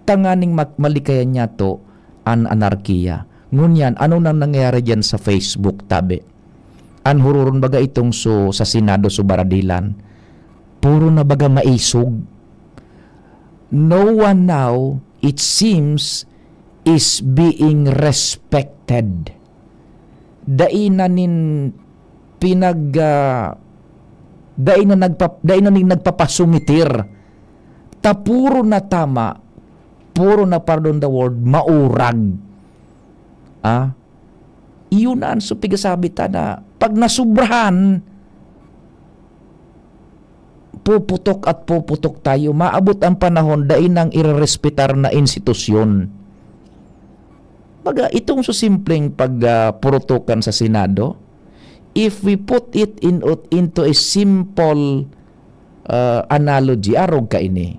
Tanganing mak-, malikayan niya to an anarkiya. Ngunyan, ano nang nangyayari diyan sa Facebook, tabi? An huroron baga itong so, sa Senado, so baradilan, puro na baga maisog. No one now, it seems, is being respected. Dai na nin pinag-, ah, dai na nagpa-, dai na nin nagpapasumitir. Ta puro na tama, puro na, pardon the word, maurag. Ah? Iyon na an supigasabi ta na pag nasubrahan, puputok at puputok tayo. Maabot ang panahon, dai nang irerespetar na institusyon. Baga, itong so simpleng pag, ah, purutukan sa Senado, if we put it in, into a simple, ah, analogy, arog kaini.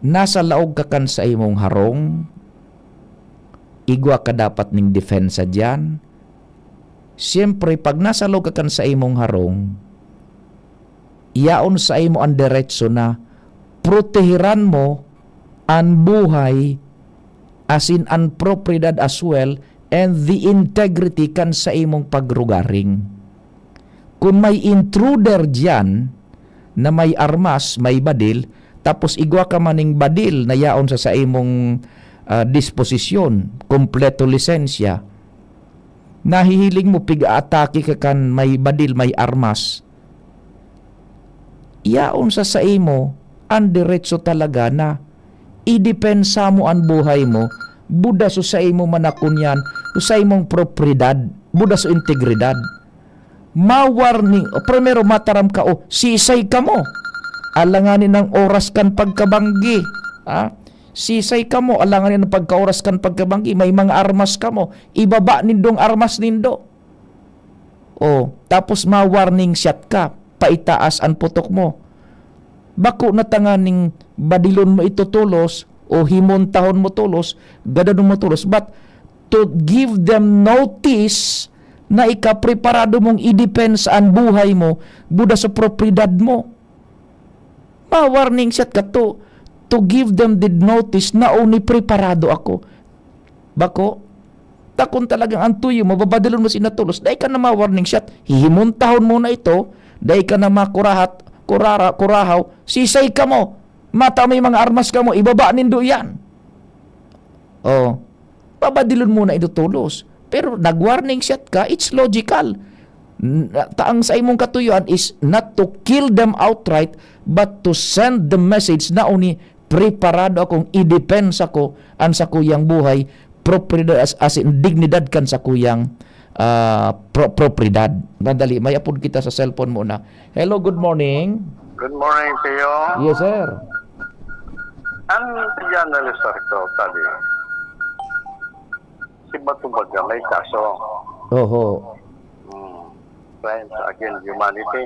Nasa laog ka kan sa imong harong, igwa ka dapat ning depensa diyan. Siyempre, pag nasa laog ka kan sa imong harong, yaon sa imo ang deretso na protehiran mo an buhay, asin an propiedad as well, and the integrity kan sa imong pagrugaring. Kun may intruder diyan, na may armas, may badil, tapos igwa ka man ning badil na yaon sa saimong, ah, disposisyon, kompleto lisensya, nahihiling mo pig-aatake ka kan may badil, may armas, yaon sa saimo an deretso talaga na idepensa mo an buhay mo, buda so saimo man na kunyan, so saimong propiedad, buda so integridad. Ma-warning, primero mataram ka, "Oh, sisay kamo? Alanganin an oras kan pagkabanggi." Ha? "Sisay kamo? Alanganin an pagkaoras kan pagkabanggi. May mga armas kamo. Ibaba nindong armas nindo." Oh, tapos ma-warning shot ka, paitaas an putok mo. Bako na tanganing badilon mo ito tolos o himontahon mo tolos, gadanon mo tolos, but to give them notice na ikapreparado mong idepensa an buhay mo, buda sa propiedad mo. Ma-warning shot ka to, to give them the notice na uni preparado ako. Bako, ta kun talagang an tuyo mo, babadilon mo sinda tolos, dai ka na ma-warning shot. Hihimuntahon mo na ito, dai ka na makurahat, kurara, kurahaw, sisay kamo. Mata may mga armas kamo, ibaba nindo iyan. Oh, babadilon mo na ito tolos. Pero nag-warning shot ka, it's logical. N-, ta ang sa imong katuyoan is not to kill them outright, but to send the message na uni, preparado akong idepensa ko an sakuyang buhay, propiedad as, as in dignidad kan sakuyang, ah, pro-, propiedad. Madali, may apod kita sa cellphone muna. Hello, good morning. Good morning, Tio. Yes, sir. Ang pag-analyze ko, sabi, si Bato baga may kaso. Oho. Hmm. Crimes against humanity.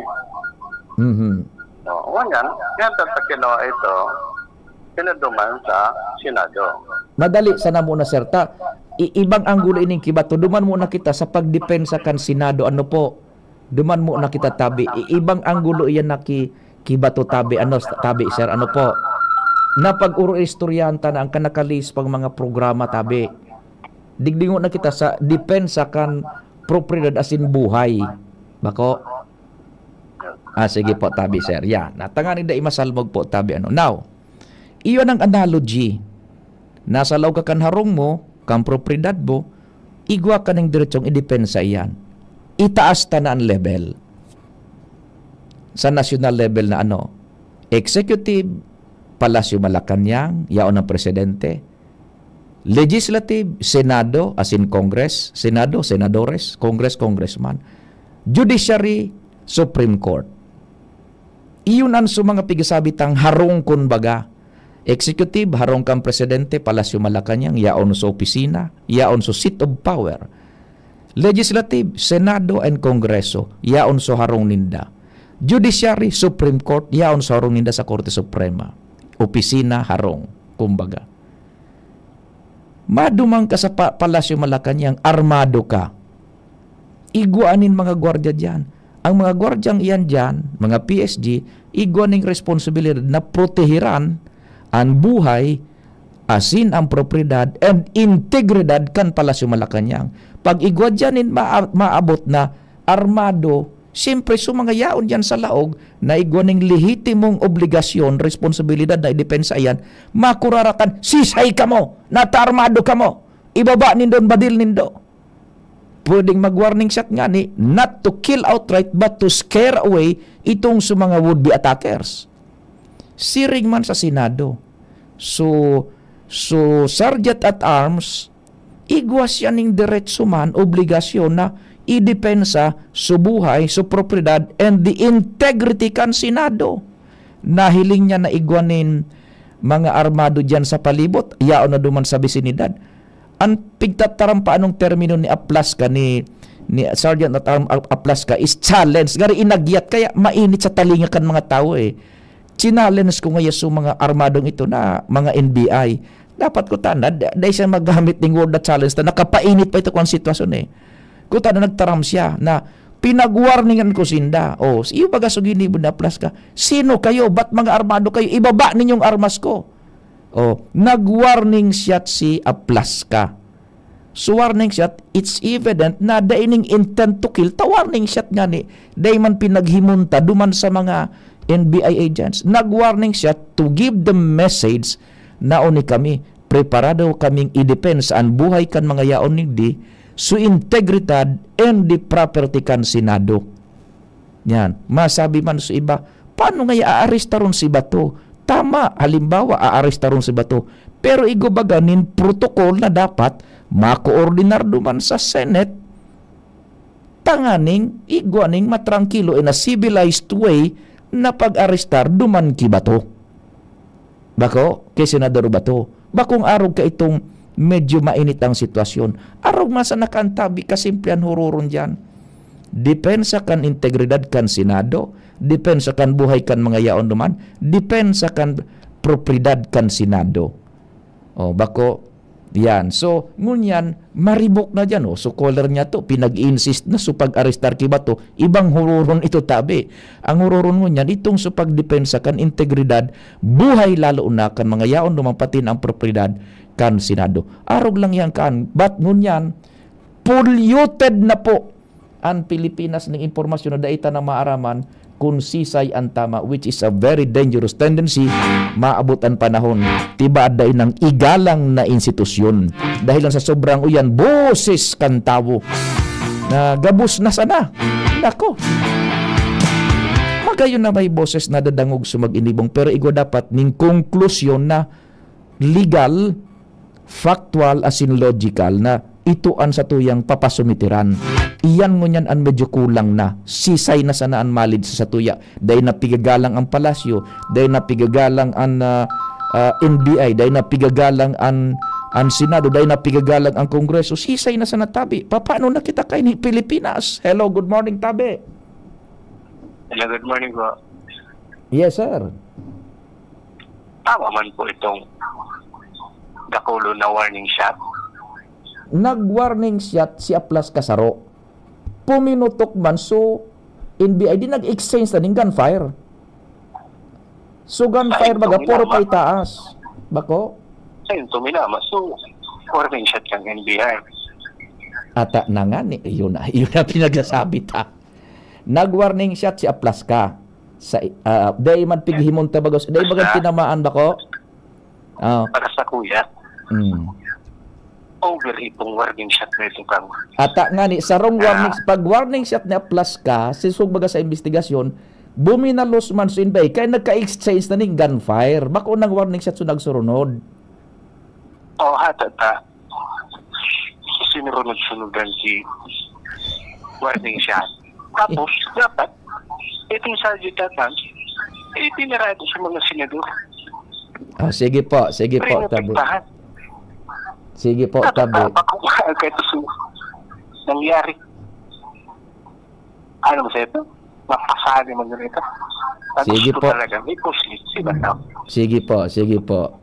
Mhm. No, ngunyan, nga tatakin na ito, pinaduman sa Senado. Madali sana muna, sir, ta i-, ibang anggulo ining kibato. Duman muna kita sa pagdepensa kan Senado. Ano po? Duman muna kita, tabi. I-, ibang anggulo iyan na ki-, kibato, tabi. Ano, tabi, sir? Ano po? Na pag-uro-istoryahan ta na ang kanakalis pang mga programa, tabi. Digdingo na kita sa depensa kan propiedad asin buhay. Bako? Ah, sige po, tabi, sir. Yan. Natanganing dai masalmog po, tabi. Ano? Now, iyon ang analogy. Nasa laog ka kan harong mo, kan propiedad mo, igwa ka ning diretsong idepensa iyan. Itaas ta na ang level. Sa national level na ano, executive, Palasyo Malacañang, yaon ang presidente. Legislative, Senado, as in Congress, Senado, senadores, Congress, congressman. Judiciary, Supreme Court. Iyon an so mga pigasabi tang harong, kun baga. Executive, harong kan presidente, Palasyo Malacañang, yaon so opisina, yaon so seat of power. Legislative, Senado and Kongreso, yaon so harong ninda. Judiciary, Supreme Court, yaon so harong ninda sa Korte Suprema. Opisina, harong, kumbaga. Maduman ka sa pa-, Palasyo Malacañang, armado ka. Igwa nin mga gwardya diyan. Ang mga gwardyang iyan diyan, mga P S G, igwa ning responsibilidad na protehiran an buhay, asin ang propiedad and integridad kan Palasyo Malacañang. Pag igwa diyan nin maa-, maabot na armado, siyempre, so mga yaon diyan sa laog na igwa ning lehitimong obligasyon, responsibilidad na idepensa iyan, makurara kan, "Sisay kamo? Nataarmado kamo? Ibaba nindo an badil nindo." Pwedeng mag-warning shot ngani, not to kill outright, but to scare away itong sa mga would-be attackers. Siring man sa Senado. So, so Sergeant at Arms, igwa siya ning diretso man, obligasyon na idepensa so buhay, so propiedad, and the integrity kan Senado. Nahiling niya na igwa nin mga armado diyan sa palibot, yaon na duman sa bisinidad. An pigtataram pa anong termino ni Aplasca, ni, ni Sergeant at Arm Ap-, Aplasca is challenge. Garo inagyat, kaya mainit sa talinga kan mga tawo, eh. Challenge ko ngaya so mga armadong ito na mga N B I. Dapat ko tana, da-, dai siya maggamit ning word na challenge na nakapainit pa ito kung sitwasyon, eh. Ko tana nagtaram siya na pinag-warningan ko sinda. Oh, iyo baga so ginibo ni Aplasca. "Sino kayo? Ba't mga armado kayo? Ibaba ninyong armas ko." Oh, nag-warning shot si Aplasca. So, warning shot, it's evident na dai ning intent to kill, ta warning shot ngani, dai man pinaghimunta duman sa mga N B I agents. Nag-warning siya to give the message na oni kami, preparado kaming idepensa an buhay kan mga yaon digdi, su integridad and the property kan Senado. Yan. Masabi man sa iba, "Paano ngaya aarestaron si Bato?" Tama, halimbawa, aarestaron si Bato. Pero igwa baga nin protocol na dapat makoordinar duman sa Senate, tanganing igwa ning matrangkilo in a civilized way na pag-arestar duman ki Bato. Bako, ki Senador Bato. Bakong arog ka itong medyo mainit ang sitwasyon. Arog man sa nakantabi, kasimplihan huroron diyan. Depensa kan integridad kan Senado, depensa kan buhay kan mga yaon duman, depensa kan propiedad kan Senado. O, bako, yan. So, ngunyan, maribok na diyan, o. So, caller niya to, pinag-insist na, so, pag-arestar ki Bato, ibang huroron ito, tabi. Ang huroron ngunyan, itong sa pagdepensa kan integridad, buhay lalo na kan mga yaon duman pati na ang propiedad kan Senado. Arog lang yan kan, but ngunyan, polluted na po an Pilipinas ning impormasyon na dai ta na maaraman kun sisay an tama, which is a very dangerous tendency. Maabot an panahon, tibaad dai nang igalang na institusyon. Dahil lang sa sobrang uyan, boses kan tawo na gabos na sana. Nako. Magayon na may boses na dadangog sa mag-inibong, pero igwa dapat ning konklusyon na legal, factual, asin logical na ito an satuyang papasumitiran. Iyan ngunyan an medyo kulang na. Sisay na sana an malid sa satuya. Dai na pigagalang ang palasyo, dai na pigagalang an, ah, ah, N B I, dai na pigagalang an, an Senado, dai na pigagalang ang Kongreso. Sisay na sana, tabi. Papaano na kita kaini Pilipinas? Hello, good morning, tabi. Hello, good morning po. Yes, sir. Tama man po itong dakulo na warning shot. Nag-warning shot si Aplas Kasaro. Puminutok man, so, N B I, di nag-exchange na ning gunfire. So, gunfire, baga, puro pa itaas. Bako? Ayun, tuminama. So, warning shot kan N B I. Ata na nga, ni, yun na, yun na pinagsasabi ta. Nag-warning shot si Aplas ka. Sa, ah, dai man pighimon ta bagos, dai baga tinamaan, bako? Ah. Para sa kuya, Mm. over itong warning shot na ito, kang. Ata nga ni, sarong warning, pag warning shot ni Aplas ka, sisog baga sa investigasyon, buminalos man so N B I, kaya nagka-exchange na ning gunfire. Bako nang warning shot so nagsurunod. O, hata ta. Sinurunod-sunudan si warning shot. Tapos, dapat, itong subject na, itinarado sa mga senador. Ah, sige po, sige po, tabi. Sige po, tabi. Bako kahit sa nangyari. Ano mo sa ito? Mapasali mo ganito. Sige po. Talaga, may puslit, si Bataw. Sige po, sige po.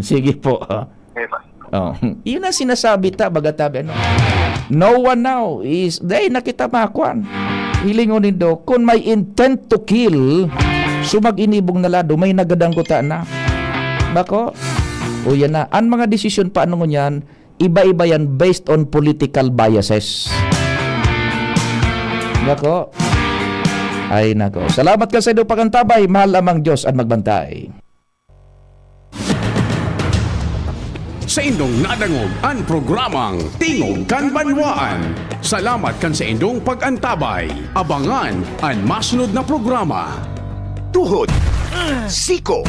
Sige po. Diba? Oh, yun ang sinasabi ta, baga tabi, ano? No one now is, dai na kita makuan. Hilingon nindo, kung may intent to kill, so mag-inibong na lado, may nagadangkuta na. Bako? O yan na. Ang mga desisyon pa, ano ngunyan, iba-iba yan based on political biases. Bako? Ay, nako. Salamat ka sa inyong pagantabay. Mahal amang Diyos at magbantay. Saindong nadangog an programang Tingog kan Banwaan. Salamat kan saindong pag-antabay. Abangan an masunod na programa. Tuhod, siko,